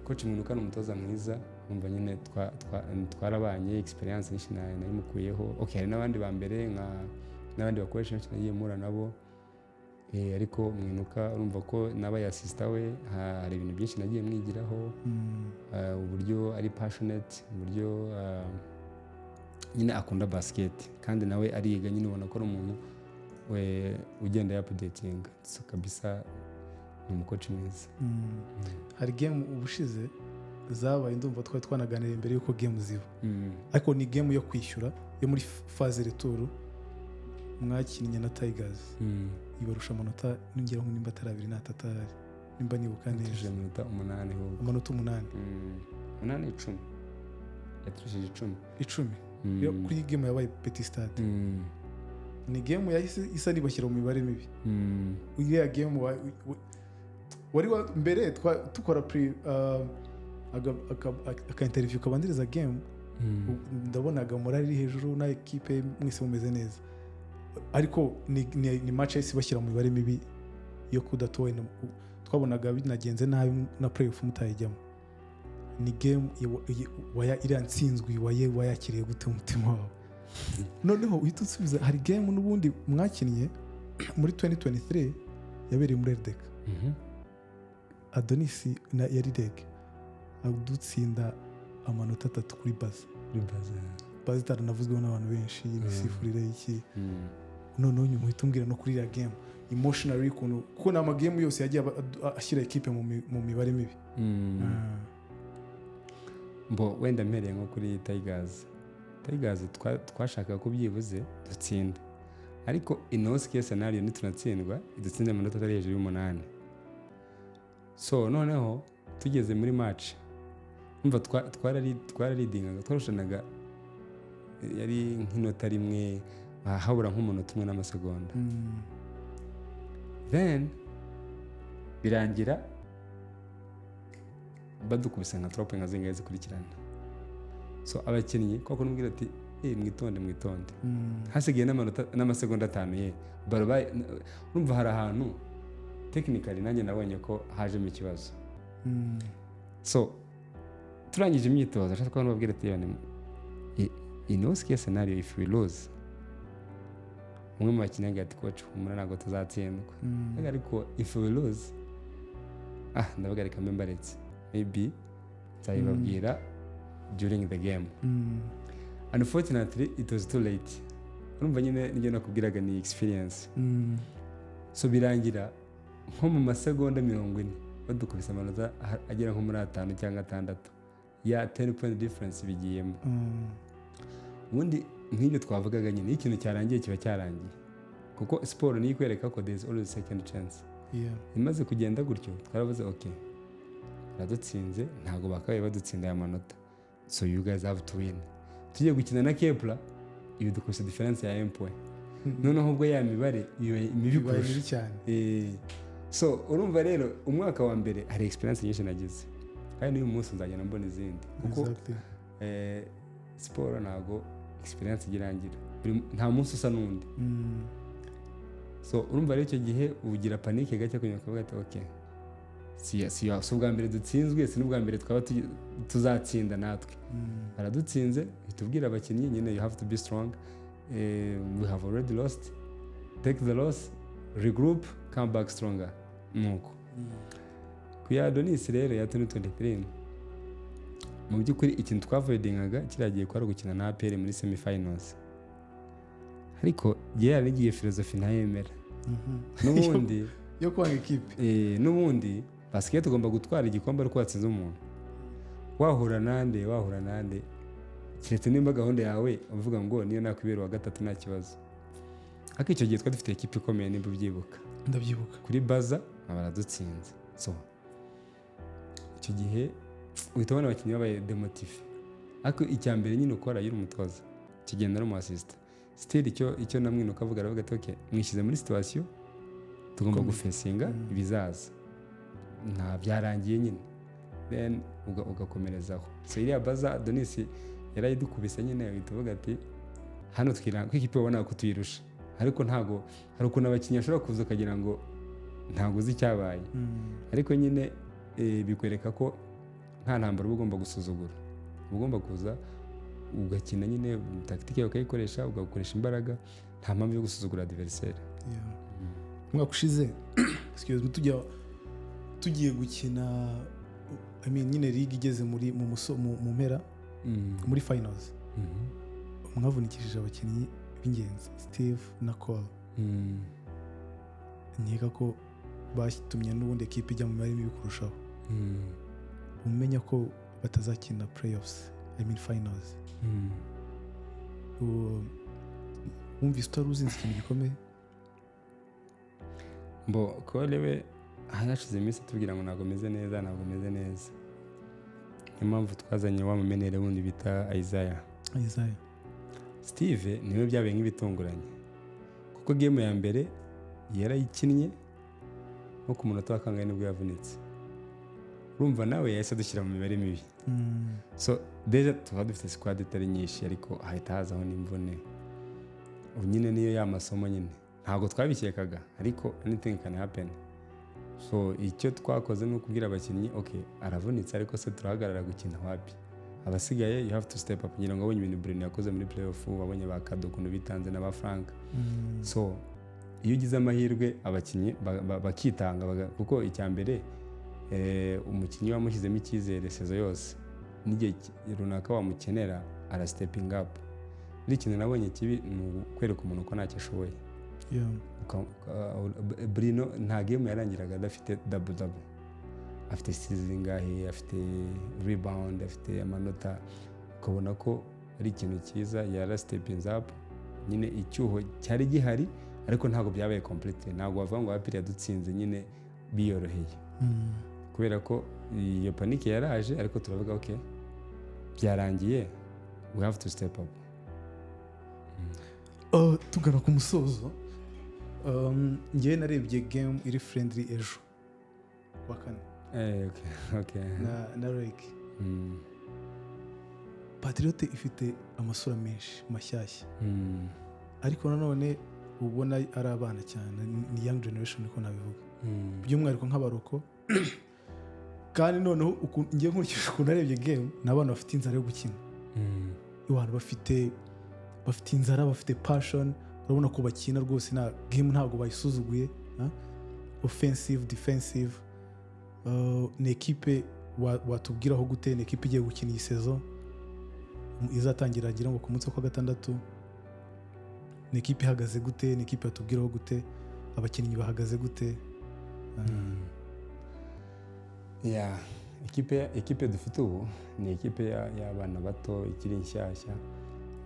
Coach Mwinuka ni umutoza mwiza. Umva nyine twarabanye, experience nyinshi nayimukuyeho. Okay, hari n'abandi ba mbere nka n'abandi bakoresha benshi nagiye mpura nabo, ariko Mwinuka urumva ko nabaye assistant we, hari ibintu byinshi nagiye mwigiraho, uburyo ari passionate, uburyo nyine akunda basket, kandi nawe ariga nyine, ubona ko ari umuntu we ugenda yaupdatinga. So kabisa ni umucoach mwiza. Hari game ubushize zabaye, ndumva twari twanaganiriye mbere y'uko game ziba, ariko ni game yo kwishyura yo muri phase retour mwakinnye na Tigers, ibarusha amanota nongeraho nimba atari abiri n'atatu ahari, nimba nibuka neza. Yaturushije amanota 8 ahubwo. Amanota 8. 8, 10, yaturushije 10. 10. Yo, kuri iyi game yabaye Petit Stade, ni game yahise isa nibashyira mu mibare mibi. Iriya game wari mbere dukora pre aka interview kabanziriza game, ndabonaga morale iri hejuru na ekipe mwese mumeze neza, ariko ni match yahise ibashyira mu mibare mibi yo kudatowe. Twabonaga binagenze nabi na playoff mutayijyamo. Ni game iriya ntsinzwi wayakiriye gute mu mutima wawe? Noneho uhita unsubiza, hari game n'ubundi mwakinnye muri 2023 yabereye muri RDK, Adonis na yari REG adutsinda amanota 3 kuri buzzer. Kuri buzzer. Buzzer itaranavuzweho n'abantu benshi, imisifurire y'iki. Noneho nyuma uhita umbwira no kuri iriya game emotionally ukuntu, kuko ni amagame yose yagiye ashyira ekipe mu mibare mibi. Mbo wenda mpereye nko kuri Tigers. Tigers twashakaga ko byibuze dutsinda, ariko in worst case scenario nitunatsindwa, idutsinda amanota atari hejuru y'umunani. So noneho tugeze muri match, umva twaraleadingaga, twarushanaga, yari nk'inota rimwe, habura nk'umunota umwe n'amasegonda. Then birangira badukubise nka drop nka zingahe zikurikirana. So abakinnyi koko nubwira ati Mwitonde, mwitonde." Hasigaye n'amanota n'amasegonda 5 ye baro urumva hari ahantu technically nanjye nabonye ko hajemo ikibazo. So turangije imyitozo, ashaka ko babwira ati: "Yani, in worst case scenario, if we lose," umwe mu bakinnyi agira ati: "Coach, humura, ntabwo tuzatsindwa." Ariko "if we lose," ah, ndavuga reka mbe mbaretse, maybe nzabibabwira during the game. Unfortunately, it was too late. Urumva nyine nibyo nakubwiraga, ni experience. So birangira nko mu masegonda 40 badukubise amanota agera nko muri atanu cyangwa atandatu ya 10 point difference bigiyemo. Ubundi nk'ibyo twavugaga nyine, iyo ikintu cyarangiye kiba cyarangiye, kuko siporo niyo ikwereka ko there is always second chance. Imaze kugenda gutyo, twaravuze: "Ok, baradutsinze, ntabwo bakabaye badutsinda aya manota, so you guys have to win." Tugiye gukina na Kepler, ibi dukubise difference ya 1 point, noneho ubwo ya mibare iba mibi Bibaye kurusha. mibi cyane. So urumva rero, umwaka wa mbere hari experience nyinshi nagize, kandi n'uyu munsi nzagenda mbona izindi, kuko siporo ntabwo experience igirangira. Nta munsi usa n'undi. So urumva rero, icyo gihe ugira panique gake kugira ngo ukavuga ati: "Ok, si ubwa mbere dutsinzwe, si n'ubwa mbere twaba tuzatsinda natwe." Baradutsinze, uhita ubwira abakinnyi nyine: "You have to be strong. We have already lost. Take the loss, regroup, come back stronger." Nuko ku ya Adonis rero ya 2023, mu by'ukuri ikintu twavoidingaga kiriya gihe kwari ugukina na APR muri semifinals, ariko jyewe yarigiye filozofi ntayemera n'ubundi yo kwanga ikipe. N'ubundi basket ugomba gutwara igikombe ariko watsinze umuntu, wahura nande, wahura nande, keretse nimba gahunda yawe uvuga ngo niyo nakwibera uwa gatatu nta kibazo. Ariko icyo gihe twari dufite ekipe ikomeye, nimba ubyibuka. Ndabyibuka. Kuri baza baradutsinze. So icyo gihe uhita ubona abakinnyi babaye démotivé, ariko icya mbere nyine ukora iyo uri umutoza, kigenda no mu assistant still, icyo namwe ukavuga, aravuga ati: "Okay, mwishyize muri situation tugomba Ikomeye. gufacinga ibizaza, nta byarangiye nyine." Then ugakomerezaho. So iriya baza Adonis yarayidukubise nyine, uhita uvuga ati hano twiranga ko ikipe ubona ko tuyirusha, ariko ntago hari ukuntu abakinnyi bashobora kuza ukagira ngo ntabwo uzi icyabaye. Ariko nyine bikwereka ko nta ntambara uba ugomba gusuzugura, uba ugomba kuza ugakina nyine tactique yawe ukayikoresha, ugakoresha imbaraga, nta mpamvu yo gusuzugura adversaire. Yeah. Umwaka ushize, excuse me, tujya tugiye gukina, I mean, nyine league igeze muri mu muso, mu mpera, muri finals, mwavunikishije abakinnyi b'ingenzi, Steve na Cole. Nkeka ko batumye n'ubundi ekipe ijya mu mibare mibi kurushaho. Umenya ko batazakina playoffs, I mean finals, wumvise utari uzinze ikintu gikomeye? Mbo Cole we hashize iminsi atubwira ngo ntabwo meze neza, ntabwo meze neza. Niyo mpamvu twazanye wa mumeneur wundi bita Isaiah. Isaiah. Steve niwe byabaye nk'ibitunguranye, kuko game ya mbere yarayikinnye, nko ku munota wa kangahe nibwo yavunitse. Urumva nawe yahise adushyira mu mibare mibi. So déjà tuba dufite squad itari nyinshi, ariko hahita hazaho n'imvune. Ubu nyine niyo ya masomo nyine, ntabwo twabikekaga, ariko anything can happen. So icyo twakoze ni ukubwira abakinnyi: "Ok, aravunitse, ariko se turahagarara gukina? Wapi, abasigaye you have to step up." Ngira ngo wabonye ibintu Bruno yakoze muri playoff, wabonye ba Kado ukuntu bitanze na ba Frank. So iyo ugize amahirwe abakinnyi bakitanga, kuko icya mbere, umukinnyi wamushyizemo icyizere saison yose, n'igihe runaka wamukenera arastepinga up. Buri kintu nabonye kibi ni ukwereka umuntu ko ntacyo ashoboye. Bruno nta game yarangiraga adafite double double, afite steals zingahe, afite rebound, afite amanota, ukabona ko ari ikintu cyiza, yarastepinze up nyine. Icyuho cyari gihari, ariko ntabwo byabaye complete. Ntabwo wavuga ngo APR yadutsinze nyine biyoroheye, kubera ko iyo panique yaraje, ariko turavuga: "Ok, byarangiye, we have to step up." Tugana ku musozo, njyewe narebye game iri friendly ejo kuwa kane na REG. Patriote ifite amasura menshi mashyashya, ariko nanone ubona ari abana cyane, ni young generation niko nabivuga, by'umwihariko nk'aba local. Kandi noneho ngiye nkurikije ukuntu narebye game, ni abana bafite inzara yo gukina. Abantu bafite inzara, bafite passion. Urabona ko bakina rwose na game ntabwo bayisuzuguye, ha? Offensive, defensive. Ni ekipe watubwiraho gute? Ni ekipe igiye gukina iyi saison izatangira ngira ngo ku munsi wa gatandatu. Ni ekipe ihagaze gute? Ni ekipe yatubwiraho gute? Abakinnyi bahagaze gute? Yeah, ekipe dufite ubu ni ekipe y'abana bato ikiri nshyashya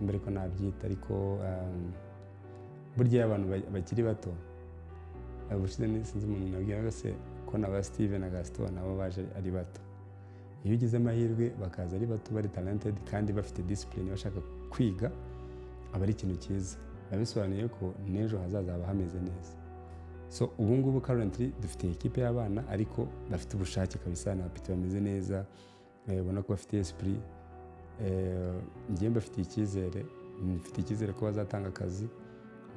mbere ko nabyita. Ariko burya iyo abantu bakiri bato, ubushize sinzi umuntu nabwiraga se ko na ba Steven na Gaston nabo baje ari bato. Iyo ugize amahirwe bakaza ari bato, bari talented kandi bafite discipline, bashaka kwiga, aba ari ikintu cyiza. Biba bisobanuye ko n'ejo hazaza haba hameze neza. So ubu ngubu currently dufite ekipe y'abana ariko bafite ubushake kabisa, na petit bameze neza, ubona ko bafite esprit. Njyewe mbafitiye icyizere, mfite icyizere ko bazatanga akazi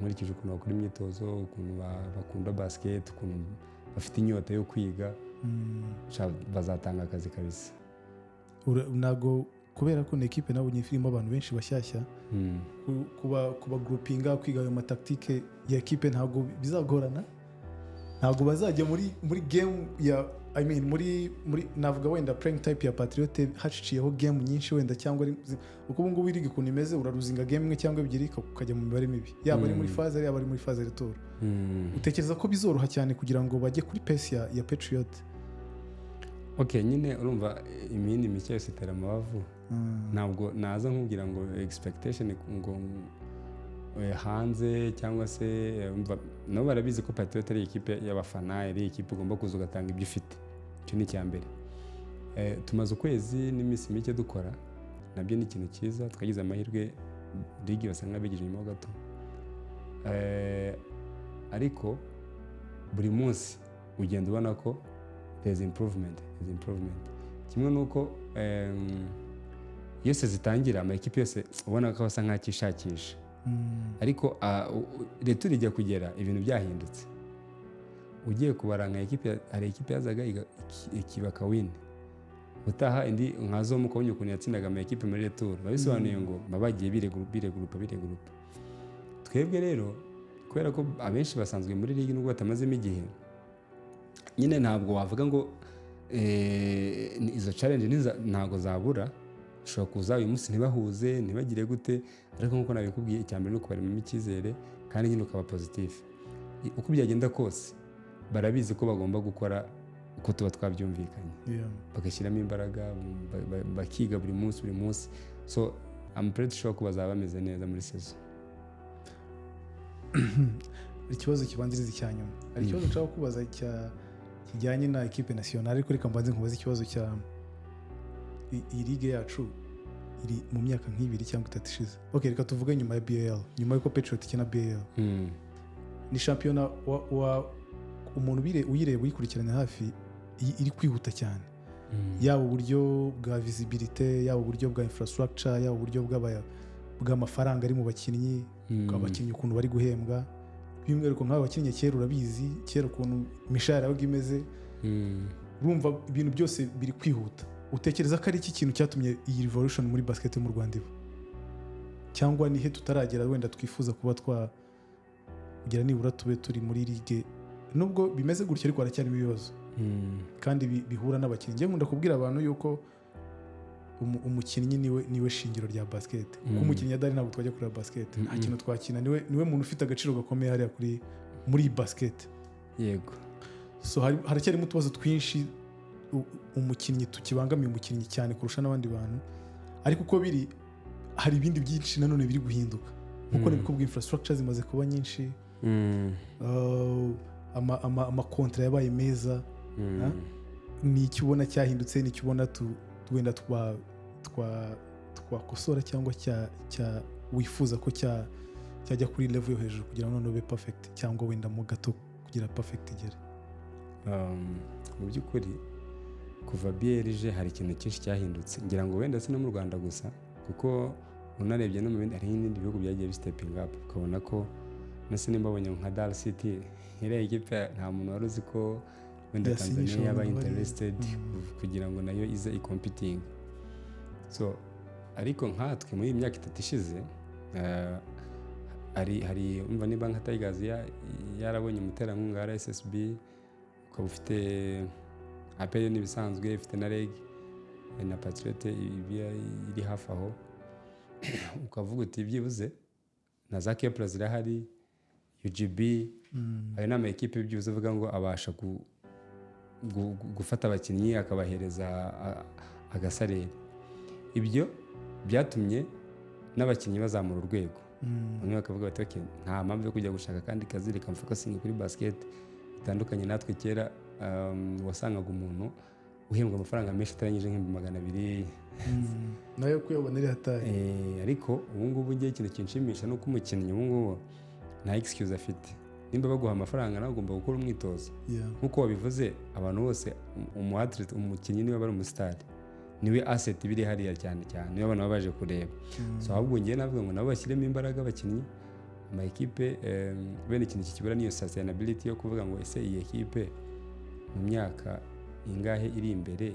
nkurikije ukuntu bakora imyitozo, ukuntu bakunda basket, ukuntu bafite inyota yo kwiga. Sha, bazatanga akazi kabisa. Ntabwo kubera ko ni ekipe nabonye irimo abantu benshi bashyashya, kuba groupinga, kwiga ayo ma tactique ya ekipe ntabwo bizagorana? Ntabwo bazajya muri game ya, I mean, muri navuga wenda playing type ya Patriote haciyeho game nyinshi wenda, cyangwa uko ubu ngubu iriga ukuntu imeze, uraruzinga game imwe cyangwa ebyiri ukajya mu mibare mibi, yaba ari muri phase aller, yaba ari muri phase retour. Utekereza ko bizoroha cyane kugira ngo bajye kuri pace ya Patriot? Ok, nyine urumva imindi mike yose itera amabavu. Ntabwo naza nkubwira ngo expectation ngo hanze cyangwa se umva, nabo barabizi ko Patriot ari ikipe y'abafana, ari ikipe ugomba kuza ugatanga ibyo ufite. Icyo ni icya mbere. Tumaze ukwezi n'iminsi mike dukora, nabyo ni ikintu cyiza. Twagize amahirwe ligue basa nk'abigeje inyuma ho gato. Ariko buri munsi ugenda ubona ko there's improvement, there's improvement. Kimwe n'uko iyo saison itangira, ama ekipe yose ubona ko asa nk'akishakisha, ariko retour ijya kugera ibintu byahindutse. Ugiye kubara nka ekipe, hari ekipe yazaga ikibaka win, utaha indi nka zo mukabonye ukuntu yatsindaga ama ekipe muri retour. Biba bisobanuye ngo baba bagiye biregroupa, biregroupa. Twebwe rero kubera ko abenshi basanzwe muri ligue nubwo batamazemo igihe, nyine ntabwo wavuga ngo izo challenge ntabwo zabura. Ushobora kuza uyu munsi ntibahuze, ntibagire gute, ariko nk'uko nabikubwiye, icya mbere ni ukubaremamo icyizere kandi nyine ukaba positif. Uko byagenda kose barabizi ko bagomba gukora uko tuba twabyumvikanye, bagashyiramo imbaraga, bakiga buri munsi, buri munsi. So I'm pretty sure ko bazaba bameze neza muri saison. Ikibazo kibanziriza icya nyuma, hari ikibazo nshaka kubaza cya kijyanye na ekipe nationale, ariko reka mbanze nkubaze ikibazo cya iyi ligue yacu iri mu myaka nk'2 cyangwa 3 ishize. Ok, reka tuvuge nyuma ya BAL, nyuma y'uko Patriot ikina BAL. Ni shampiyona wa umuntu uyireba, uyikurikirana hafi, iri kwihuta cyane, yaba uburyo bwa visibilité, yaba uburyo bwa infrastructure, yaba uburyo bw'amafaranga ari mu bakinnyi, abakinnyi ukuntu bari guhembwa, by'umwihariko nk'aba bakinnyi kera. Urabizi kera ukuntu imishahara yabaga imeze. Urumva ibintu byose biri kwihuta. Utekereza ko ari iki kintu cyatumye iyi revolution muri basket yo mu Rwanda iba, cyangwa ni he tutaragera wenda twifuza kuba twa kugira nibura tube turi muri ligue? Nubwo bimeze gutyo ariko haracyarimo ibibazo kandi bihura n'abakinnyi. Njye nkunda kubwira abantu yuko umukinnyi niwe shingiro rya basket, kuko umukinnyi adahari ntabwo twajya kureba basket, nta kintu twakina. Niwe muntu ufite agaciro gakomeye hariya kuri muri iyi basket. So haracyarimo utubazo twinshi umukinnyi tukibangamiye umukinnyi cyane kurusha n'abandi bantu. Ariko uko biri hari ibindi byinshi nanone biri guhinduka nkuko nabikubwiye, infrastructure zimaze kuba nyinshi, amakontra yabaye meza. Ni icyo ubona cyahindutse, ni icyo ubona wenda twakosora cyangwa cya wifuza ko cyajya kuri level yo hejuru kugira ngo noneho ube perfect, cyangwa wenda mo gato kugira perfect igere? Mu by'ukuri kuva BAL ije hari ikintu cyinshi cyahindutse, ngira ngo wenda si no mu Rwanda gusa, Kuko unarebye no mu bindi, hari n'ibindi bihugu byagiye bistepinga up, ukabona ko nase nimba abonye nka Dar City, iriya ekipe nta muntu wari uzi ko wenda Yasinyisha Tanzania yaba abantu bari- interested kugira ngo nayo ize icompeting. So ariko nkatwe muri iyi myaka 3 ishize, hari umva niba nka Tigers yarabonye umuterankunga wa RSSB, ukaba ufite APR n'ibisanzwe, ifite na REG na Patriot iri hafi aho, ukavuga uti byibuze na za Kepler zirahari, UGB, ayo ni ama ekipe byibuze uvuga ngo abasha gufata abakinnyi akabahereza agasalary. Ibyo byatumye n'abakinnyi bazamura urwego. Bamwe bakavuga bati: "Okay, nta mpamvu yo kujya gushaka akandi kazi, reka mfocusinge kuri basket." Bitandukanye natwe kera, wasangaga umuntu uhembwa amafaranga menshi atarengeje nk'200,000. Nayo kuyabona iri hatari. Ariko ubu ngubu ngiye, ikintu kinshimisha ni uko umukinnyi ubu ngubu nta excuse afite. Nimba baguha amafaranga, nawe ugomba gukora umwitozo. Nk'uko wabivuze, abantu bose, umu athlete, umukinnyi niwe bari umusitari, niwe asset biri hariya cyane cyane, niwe abantu baba baje kureba. So ahubwo ngiye navuga ngo nabo bashyiremo imbaraga abakinnyi, ama ekipe, bene ikintu kikibura niyo sustainability yo kuvuga ngo ese iyi ekipe mu myaka ingahe iri imbere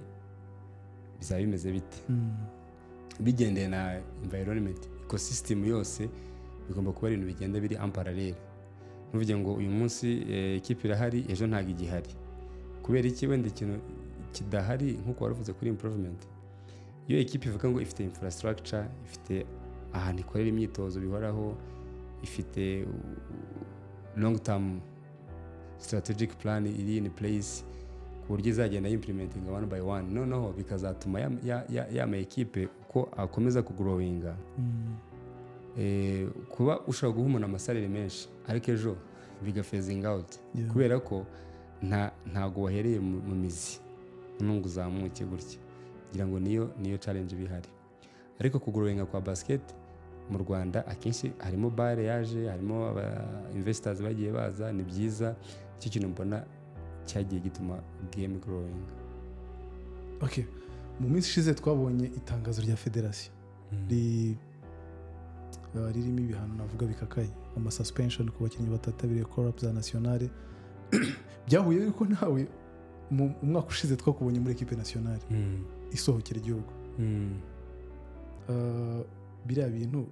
bizaba bimeze bite, bigendeye na environment, ecosystem yose. Bigomba kuba ari ibintu bigenda biri en parallèle. Ntuvuge ngo uyu munsi ekipe irahari, ejo ntabwo igihari. Kubera iki? Wenda ikintu kidahari, nk'uko wari uvuze kuri improvement, iyo ekipe ivuga ngo ifite infrastructure, ifite ahantu ikorera imyitozo bihoraho, ifite long term strategic plan iri in place, ku buryo izagenda implementing one by one, noneho bikazatuma ya ma ekipe uko akomeza kugrowinga. Kuba ushobora guha umuntu amasalary menshi, ariko ejo bigaphasinga out, kubera ko ntago wahereye mu mizi nubwo uzamuke gutya. Ngira ngo niyo challenge iba ihari. Ariko kugrowinga kwa basket mu Rwanda, akenshi harimo BAL yaje, harimo aba investors bagiye baza, ni byiza. Icyo kintu mbona cyagiye gituma game growing. Okay. Mu minsi ishize twabonye itangazo rya federasiyo ririmo ibihano navuga bikakaye, ama suspension ku bakinnyi batitabiriye call up za nationale. Byahuye yuko nawe mu umwaka ushize twakubonye muri ekipe nationale isohokera igihugu. Biriya bintu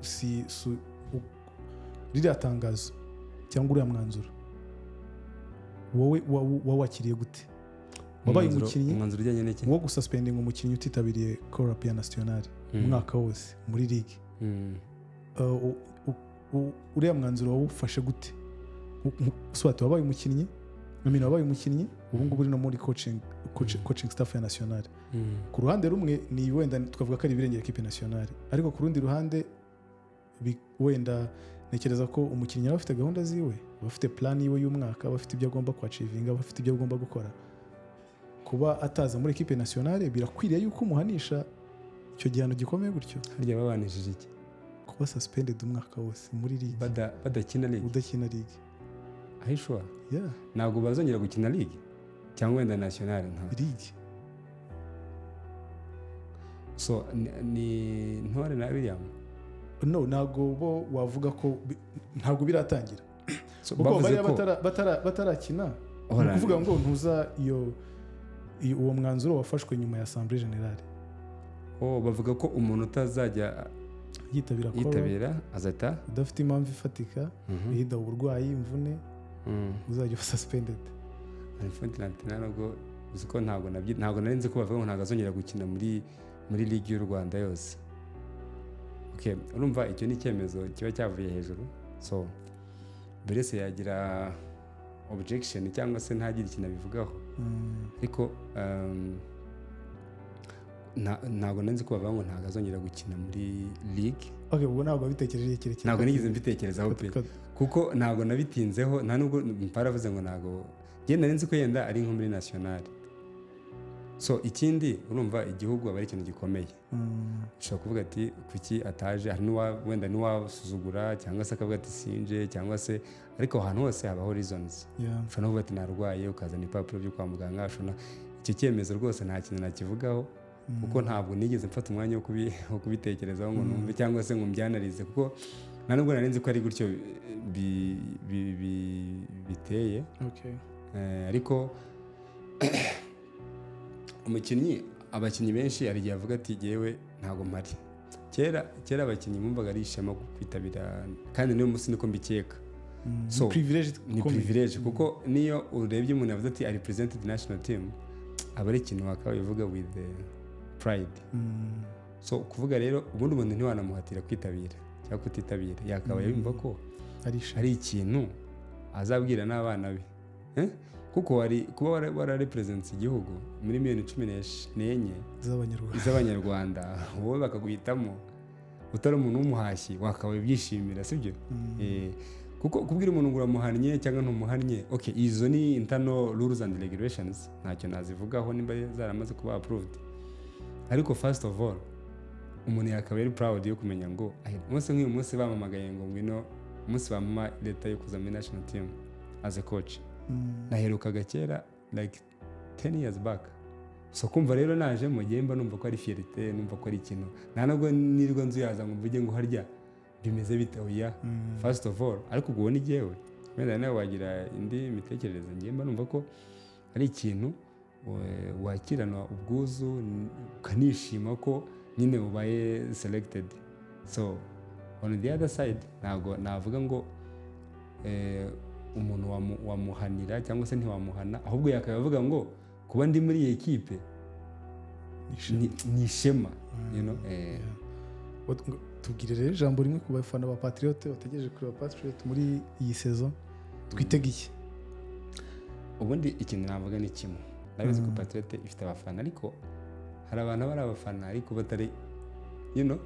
si ririya tangazo cyangwa uriya mwanzuro, wowe wawakiriye gute? Wabaye umukinnyi. Umwanzuro ujyanye n'iki? Wo gususpendinga umukinnyi utitabiriye call up ya nationale umwaka wose muri ligue. Uriya mwanzuro wawufashe gute? Swati wabaye umukinnyi, I mean, wabaye umukinnyi, ubu ngubu uri no muri coaching staff ya nationale. Ku ruhande rumwe ni wenda twavuga ko ari ibirengera ekipe nationale, ariko ku rundi ruhande wenda ntekereza ko umukinnyi aba afite gahunda ziwe, aba afite plan yiwe y'umwaka, aba afite ibyo agomba kwachievinga, aba afite ibyo agomba gukora. Kuba ataza muri ekipe nationale, birakwiriye yuko umuhanisha icyo gihano gikomeye gutyo? Harya babanishije iki? Kuba suspended umwaka wose muri ligue. Badakina ligue? Udakina ligue. Ahishwa? Yeah. Ntabwo bazongera gukina ligue cyangwa wenda nationale nta Ligue. So ni Ntore na William? No, ntabwo bo wavuga ko ntabwo biratangira, So, kuko bavuze bariya ko batarakina, ni Hora, ukuvuga ngo ntuza uwo mwanzuro wafashwe nyuma ya assemblée générale. Oh, bavuga ko umuntu utazajya yitabira call up, yitabira azahita udafite impamvu ifatika, either uburwayi, imvune, uzajya uba suspended. Unfortunately, ntabwo uzi ko ntabwo nari nzi ko bavuga ngo ntabwo azongera gukina muri ligue y'u Rwanda yose. Okay, urumva icyo ni icyemezo kiba cyavuye hejuru, so buri wese yagira objection cyangwa se ntagire ikintu abivugaho. Ariko ntabwo nari nzi ko bavuga ngo ntabwo azongera gukina muri ligue. Okay, ubwo ntabwo wabitekereje igihe kirekire? Ntabwo nigeze mbitekerezaho pe, kuko ntabwo nabitinzeho, nta nubwo mparavuze ngo ntabwo njye nari nzi ko yenda ari nko muri nationale. So ikindi, urumva igihugu aba ari ikintu gikomeye. Ushobora kuvuga ati kuki ataje, hari wenda n'uwasuzugura cyangwa se akavuga ati sinje, cyangwa se, ariko ahantu hose habaho reasons. Ushobora no kuvuga ati narwaye, ukazana ibipapuro byo kwa muganga. Ushobora icyo cyemezo rwose nta kintu nakivugaho. Kuko ntabwo nigeze mfata umwanya wo kubitekerezaho ngo numve cyangwa se ngo mbyanalyze, kuko nta nubwo nari nzi ko ari gutyo biteye. Ariko umukinnyi, abakinnyi benshi, hari igihe avuga ati: "Jyewe ntabwo mpari." Kera kera abakinnyi bumvaga ari ishema kwitabira, kandi n'uyu munsi niko mbikeka. So, ni privilege ni ikomeye. Privilege, kuko niyo urebye umuntu yavuze ati ari presented national team, aba ari ikintu wakabaye uvuga with the pride. So kuvuga rero, ubundi umuntu ntiwanamuhatira kwitabira cyangwa kutitabira, yakabaye yumva ko ari ishema. Ari ikintu azabwira n'abana be. Eh? Kuko wari kuba wararepresents igihugu muri miliyoni 14 z'Abanyarwanda. z'Abanyarwanda, wowe bakaguhitamo utari umuntu w'umuhashyi, wakabaye ubyishimira, sibyo? Kuko kubwira umuntu ngo uramuhannye cyangwa ntumuhannye, okay, izo ni internal rules and regulations, ntacyo nazivugaho nimba zaramaze kuba approved. Ariko first of all, umuntu yakabaye ari proud yo kumenya ngo: "Ay, umunsi nk'uyu munsi bampamagaye ngo ngwino," umunsi bampa letter yo kuza muri national team as a coach, naherukaga kera, like 10 years back. So kumva rero naje mu gihe mba numva ko ari fierté, numva ko ari ikintu, nta nubwo nirwa nzuyaza ngo mvuge ngo harya bimeze bite, oya. First of all, ariko ubwo ni jyewe, wenda nawe wagira indi mitekerereze. Ngiye mba numva ko ari ikintu wakirana ubwuzu, ukanishima ko nyine ubaye selected. So on the other side, ntabwo navuga ngo umuntu wamuhanira cyangwa se ntiwamuhana, ahubwo yakaba avuga ngo kuba ndi muri iyi ekipe ni ishema. Tubwire rero ijambo rimwe ku bafana ba Patriote bategereje kureba Patriot muri iyi saison. Twitege iki? Ubundi ikintu navuga ni kimwe. Ndabizi ko Patriote ifite abafana, ariko hari abantu bari abafana ariko batari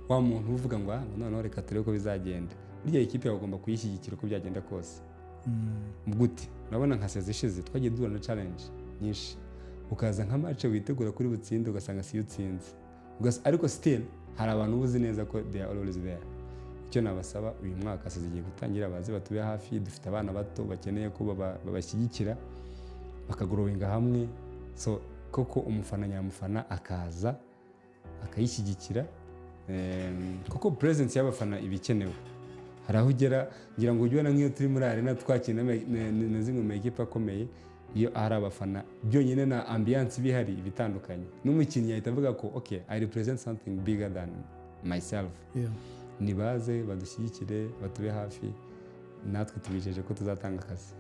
wa muntu uvuga ngo: "Ah, noneho reka turebe uko bizagenda." Burya ikipe bagomba kuyishyigikira uko byagenda kose. Gute? Urabona nka saison ishize twagiye duhura na challenge nyinshi, ukaza nka match witegura kuri butsinde, ugasanga siyo utsinze. Ariko still hari abantu uba uzi neza ko they are always there. Icyo nabasaba, uyu mwaka saison igiye gutangira, baze batube hafi. Dufite abana bato bakeneye ko babashyigikira bakagrowinga hamwe. So koko umufana nyamufana akaza akayishyigikira, kuko presence y'abafana iba ikenewe. Hari aho ugera, ngira ngo ujye ubona nk'iyo turi muri arena twakina na zimwe mu makipe akomeye, iyo hari abafana byonyine na ambiance iba ihari iba itandukanye, n'umukinnyi ahita avuga ko: "Okay, I represent something bigger than myself." Nibaze badushyigikire, batube hafi, natwe tubijeje ko tuzatanga akazi.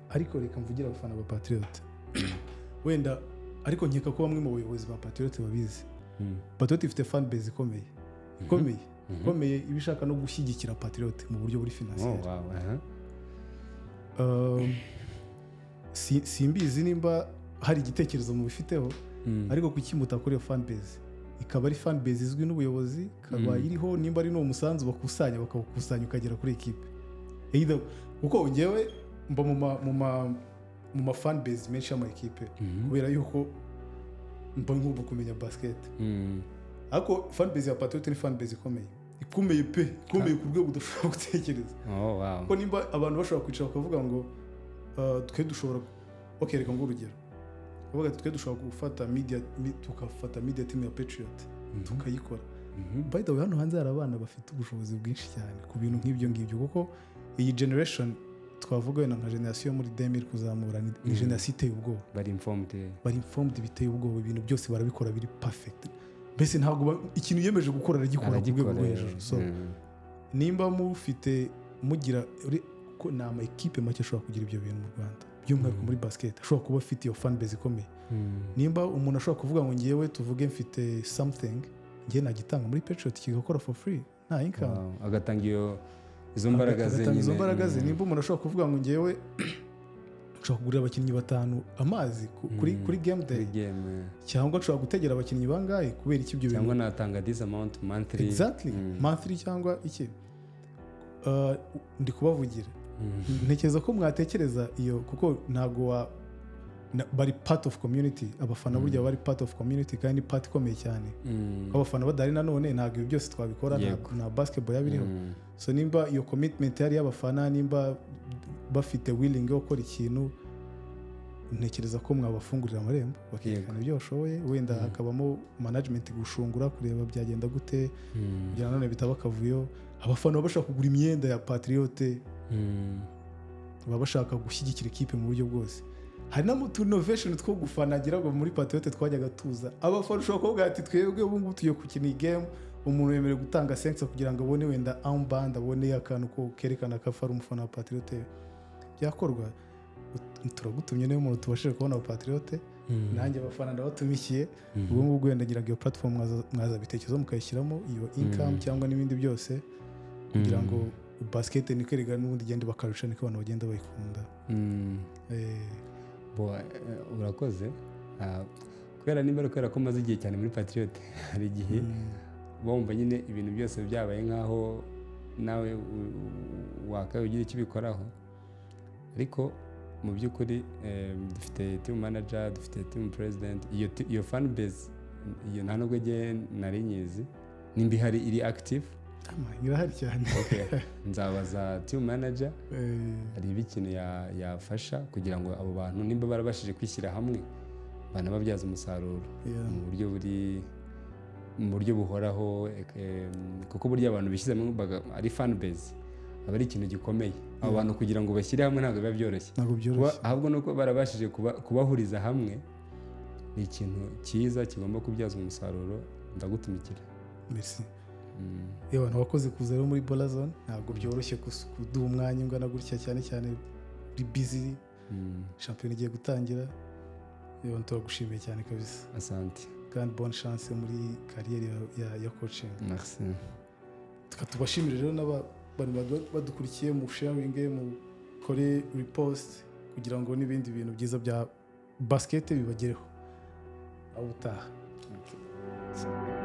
Ariko reka mvugire abafana ba Patriot wenda, ariko nkeka ko bamwe mu bayobozi ba Patriot babizi. Patriot ifite fan base ikomeye, ikomeye, ikomeye, iba ishaka no gushyigikira Patriot mu buryo buri financier. Oh, wow. Aha. Simbizi nimba hari igitekerezo mubifiteho, ariko kuki mutakora iyo fan base ikaba ari fan base izwi n'ubuyobozi, ikaba iriho, nimba ari n'uwo musanzu bakusanya, bakawukusanya ukagera kuri ekipe? Either, kuko ngewe mba mu ma fan base menshi y'ama ekipe, kubera yuko mba ngomba kumenya basket. Ariko fan base ya Patriot ni fan base ikomeye, ikomeye pe, ikomeye ku rwego udashobora gutekereza. Kuko nimba abantu bashobora kwicara bakavuga ngo twe dushobora, ok, reka nguhe urugero, bavuga ati twe dushobora gufata media, tukafata media team ya Patriot tukayikora. By the way, hano hanze hari abana bafite ubushobozi bwinshi cyane ku bintu nk'ibyo ngibyo, kuko iyi generation twavuga wenda nka generation yo muri 2000 kuzamura ni generation iteye ubwoba. Bari informed. Bari informed biteye ubwoba. Ibintu byose barabikora biri perfect. Mbese ntabwo ikintu yiyemeje gukora aragikora ku rwego rwo Aragikora. hejuru. So nimba mufite mugira ko ni ama ekipe make ashobora kugira ibyo bintu mu Rwanda, by'umwihariko muri basket, ashobora kuba afite iyo fan base ikomeye. Nimba umuntu ashobora kuvuga ngo ngewe, tuvuge mfite something, ngewe nagitanga muri Patriot kigakora for free, nta income. Wow. Agatanga izo mbaraga ze. Agatanga izo nyine. mbaraga ze. Nimba umuntu ashobora kuvuga ngo ngewe nshobora kugurira abakinnyi batanu amazi kuri game day, Kuri game. cyangwa nshobora gutegera abakinnyi bangahe, kubera iki ibyo bintu Cyangwa natanga this amount monthly. Exactly. Monthly cyangwa iki. Ndi kubavugira. Ntekereza ko mwatekereza iyo, kuko ntabwo bari part of community. Abafana burya bari part of community, kandi ni part ikomeye cyane. Kuko abafana badahari nanone ntabwo ibi byose twabikora, nta basketball yaba iriho. So nimba iyo commitment yari y'abafana, nimba bafite willing yo gukora ikintu, Ntekereza ko mwabafungurira amarembo bakerekana ibyo bashoboye, wenda hakabamo management gushungura, kureba byagenda gute kugira ngo nanone bitaba akavuyo. Abafana baba bashaka kugura imyenda ya Patriote, baba bashaka gushyigikira ikipe mu buryo bwose. Hari n'utu innovation two gufana ngira ngo muri Patriote twajyaga tuza. Abafana ushobora kuvuga ati: "Twebwe ubu ngubu tugiye gukina iyi game, umuntu yemerewe gutanga sensa kugira ngo abone wenda armband, abone akantu ko kerekana ko ari umufana wa Patriote." Byakorwa. Turagutumye, niyo muntu tubashije kubona wa Patriote. Nanjye abafana ndabatumikiye. Ubwo ngubwo wenda ngira ngo iyo platform mwazabitekerezaho, mukayishyiramo iyo income cyangwa n'ibindi byose, kugira ngo basket niko erega n'ubundi igenda bakarusha, niko abantu bagenda bayikunda. Bo, urakoze. Kubera nimba ari kubera ko maze igihe cyane muri Patriot, hari igihe bumva nyine ibintu byose byabaye nk'aho nawe wakabaye ugira icyo ubikoraho. Ariko mu by'ukuri dufite team manager, dufite team president. Iyo fan base iyo nta nubwo njye nari nyizi nimba ihari, iri active. Ama, irahari cyane. Okay. Nzabaza team manager arebe ikintu yafasha kugira ngo abo bantu nimba barabashije kwishyira hamwe banababyaza umusaruro mu buryo buhoraho, kuko burya abantu bishyize hamwe ari fan base aba ari ikintu gikomeye. Abo bantu kugira ngo bashyire hamwe ntabwo biba byoroshye. Ntabwo byoroshye. Ahubwo nuko barabashije kubahuriza hamwe ni ikintu cyiza kigomba kubyazwa umusaruro. Ndagutumikira. Merci. Yewe, abantu wakoze kuza rero muri Ballerzone. Ntabwo byoroshye kuduha umwanya ungana gutya, cyane cyane uri busy, shampiyona igiye gutangira. Yewe, turagushimiye cyane kabisa. Asante. Kandi bonne chance muri carrière ya coaching. Merci. Tukaba tubashimire rero n'abantu badukurikiye mu sharing, mukore repost kugira ngo n'ibindi bintu byiza bya basket bibagereho. Aho utaha. Okay.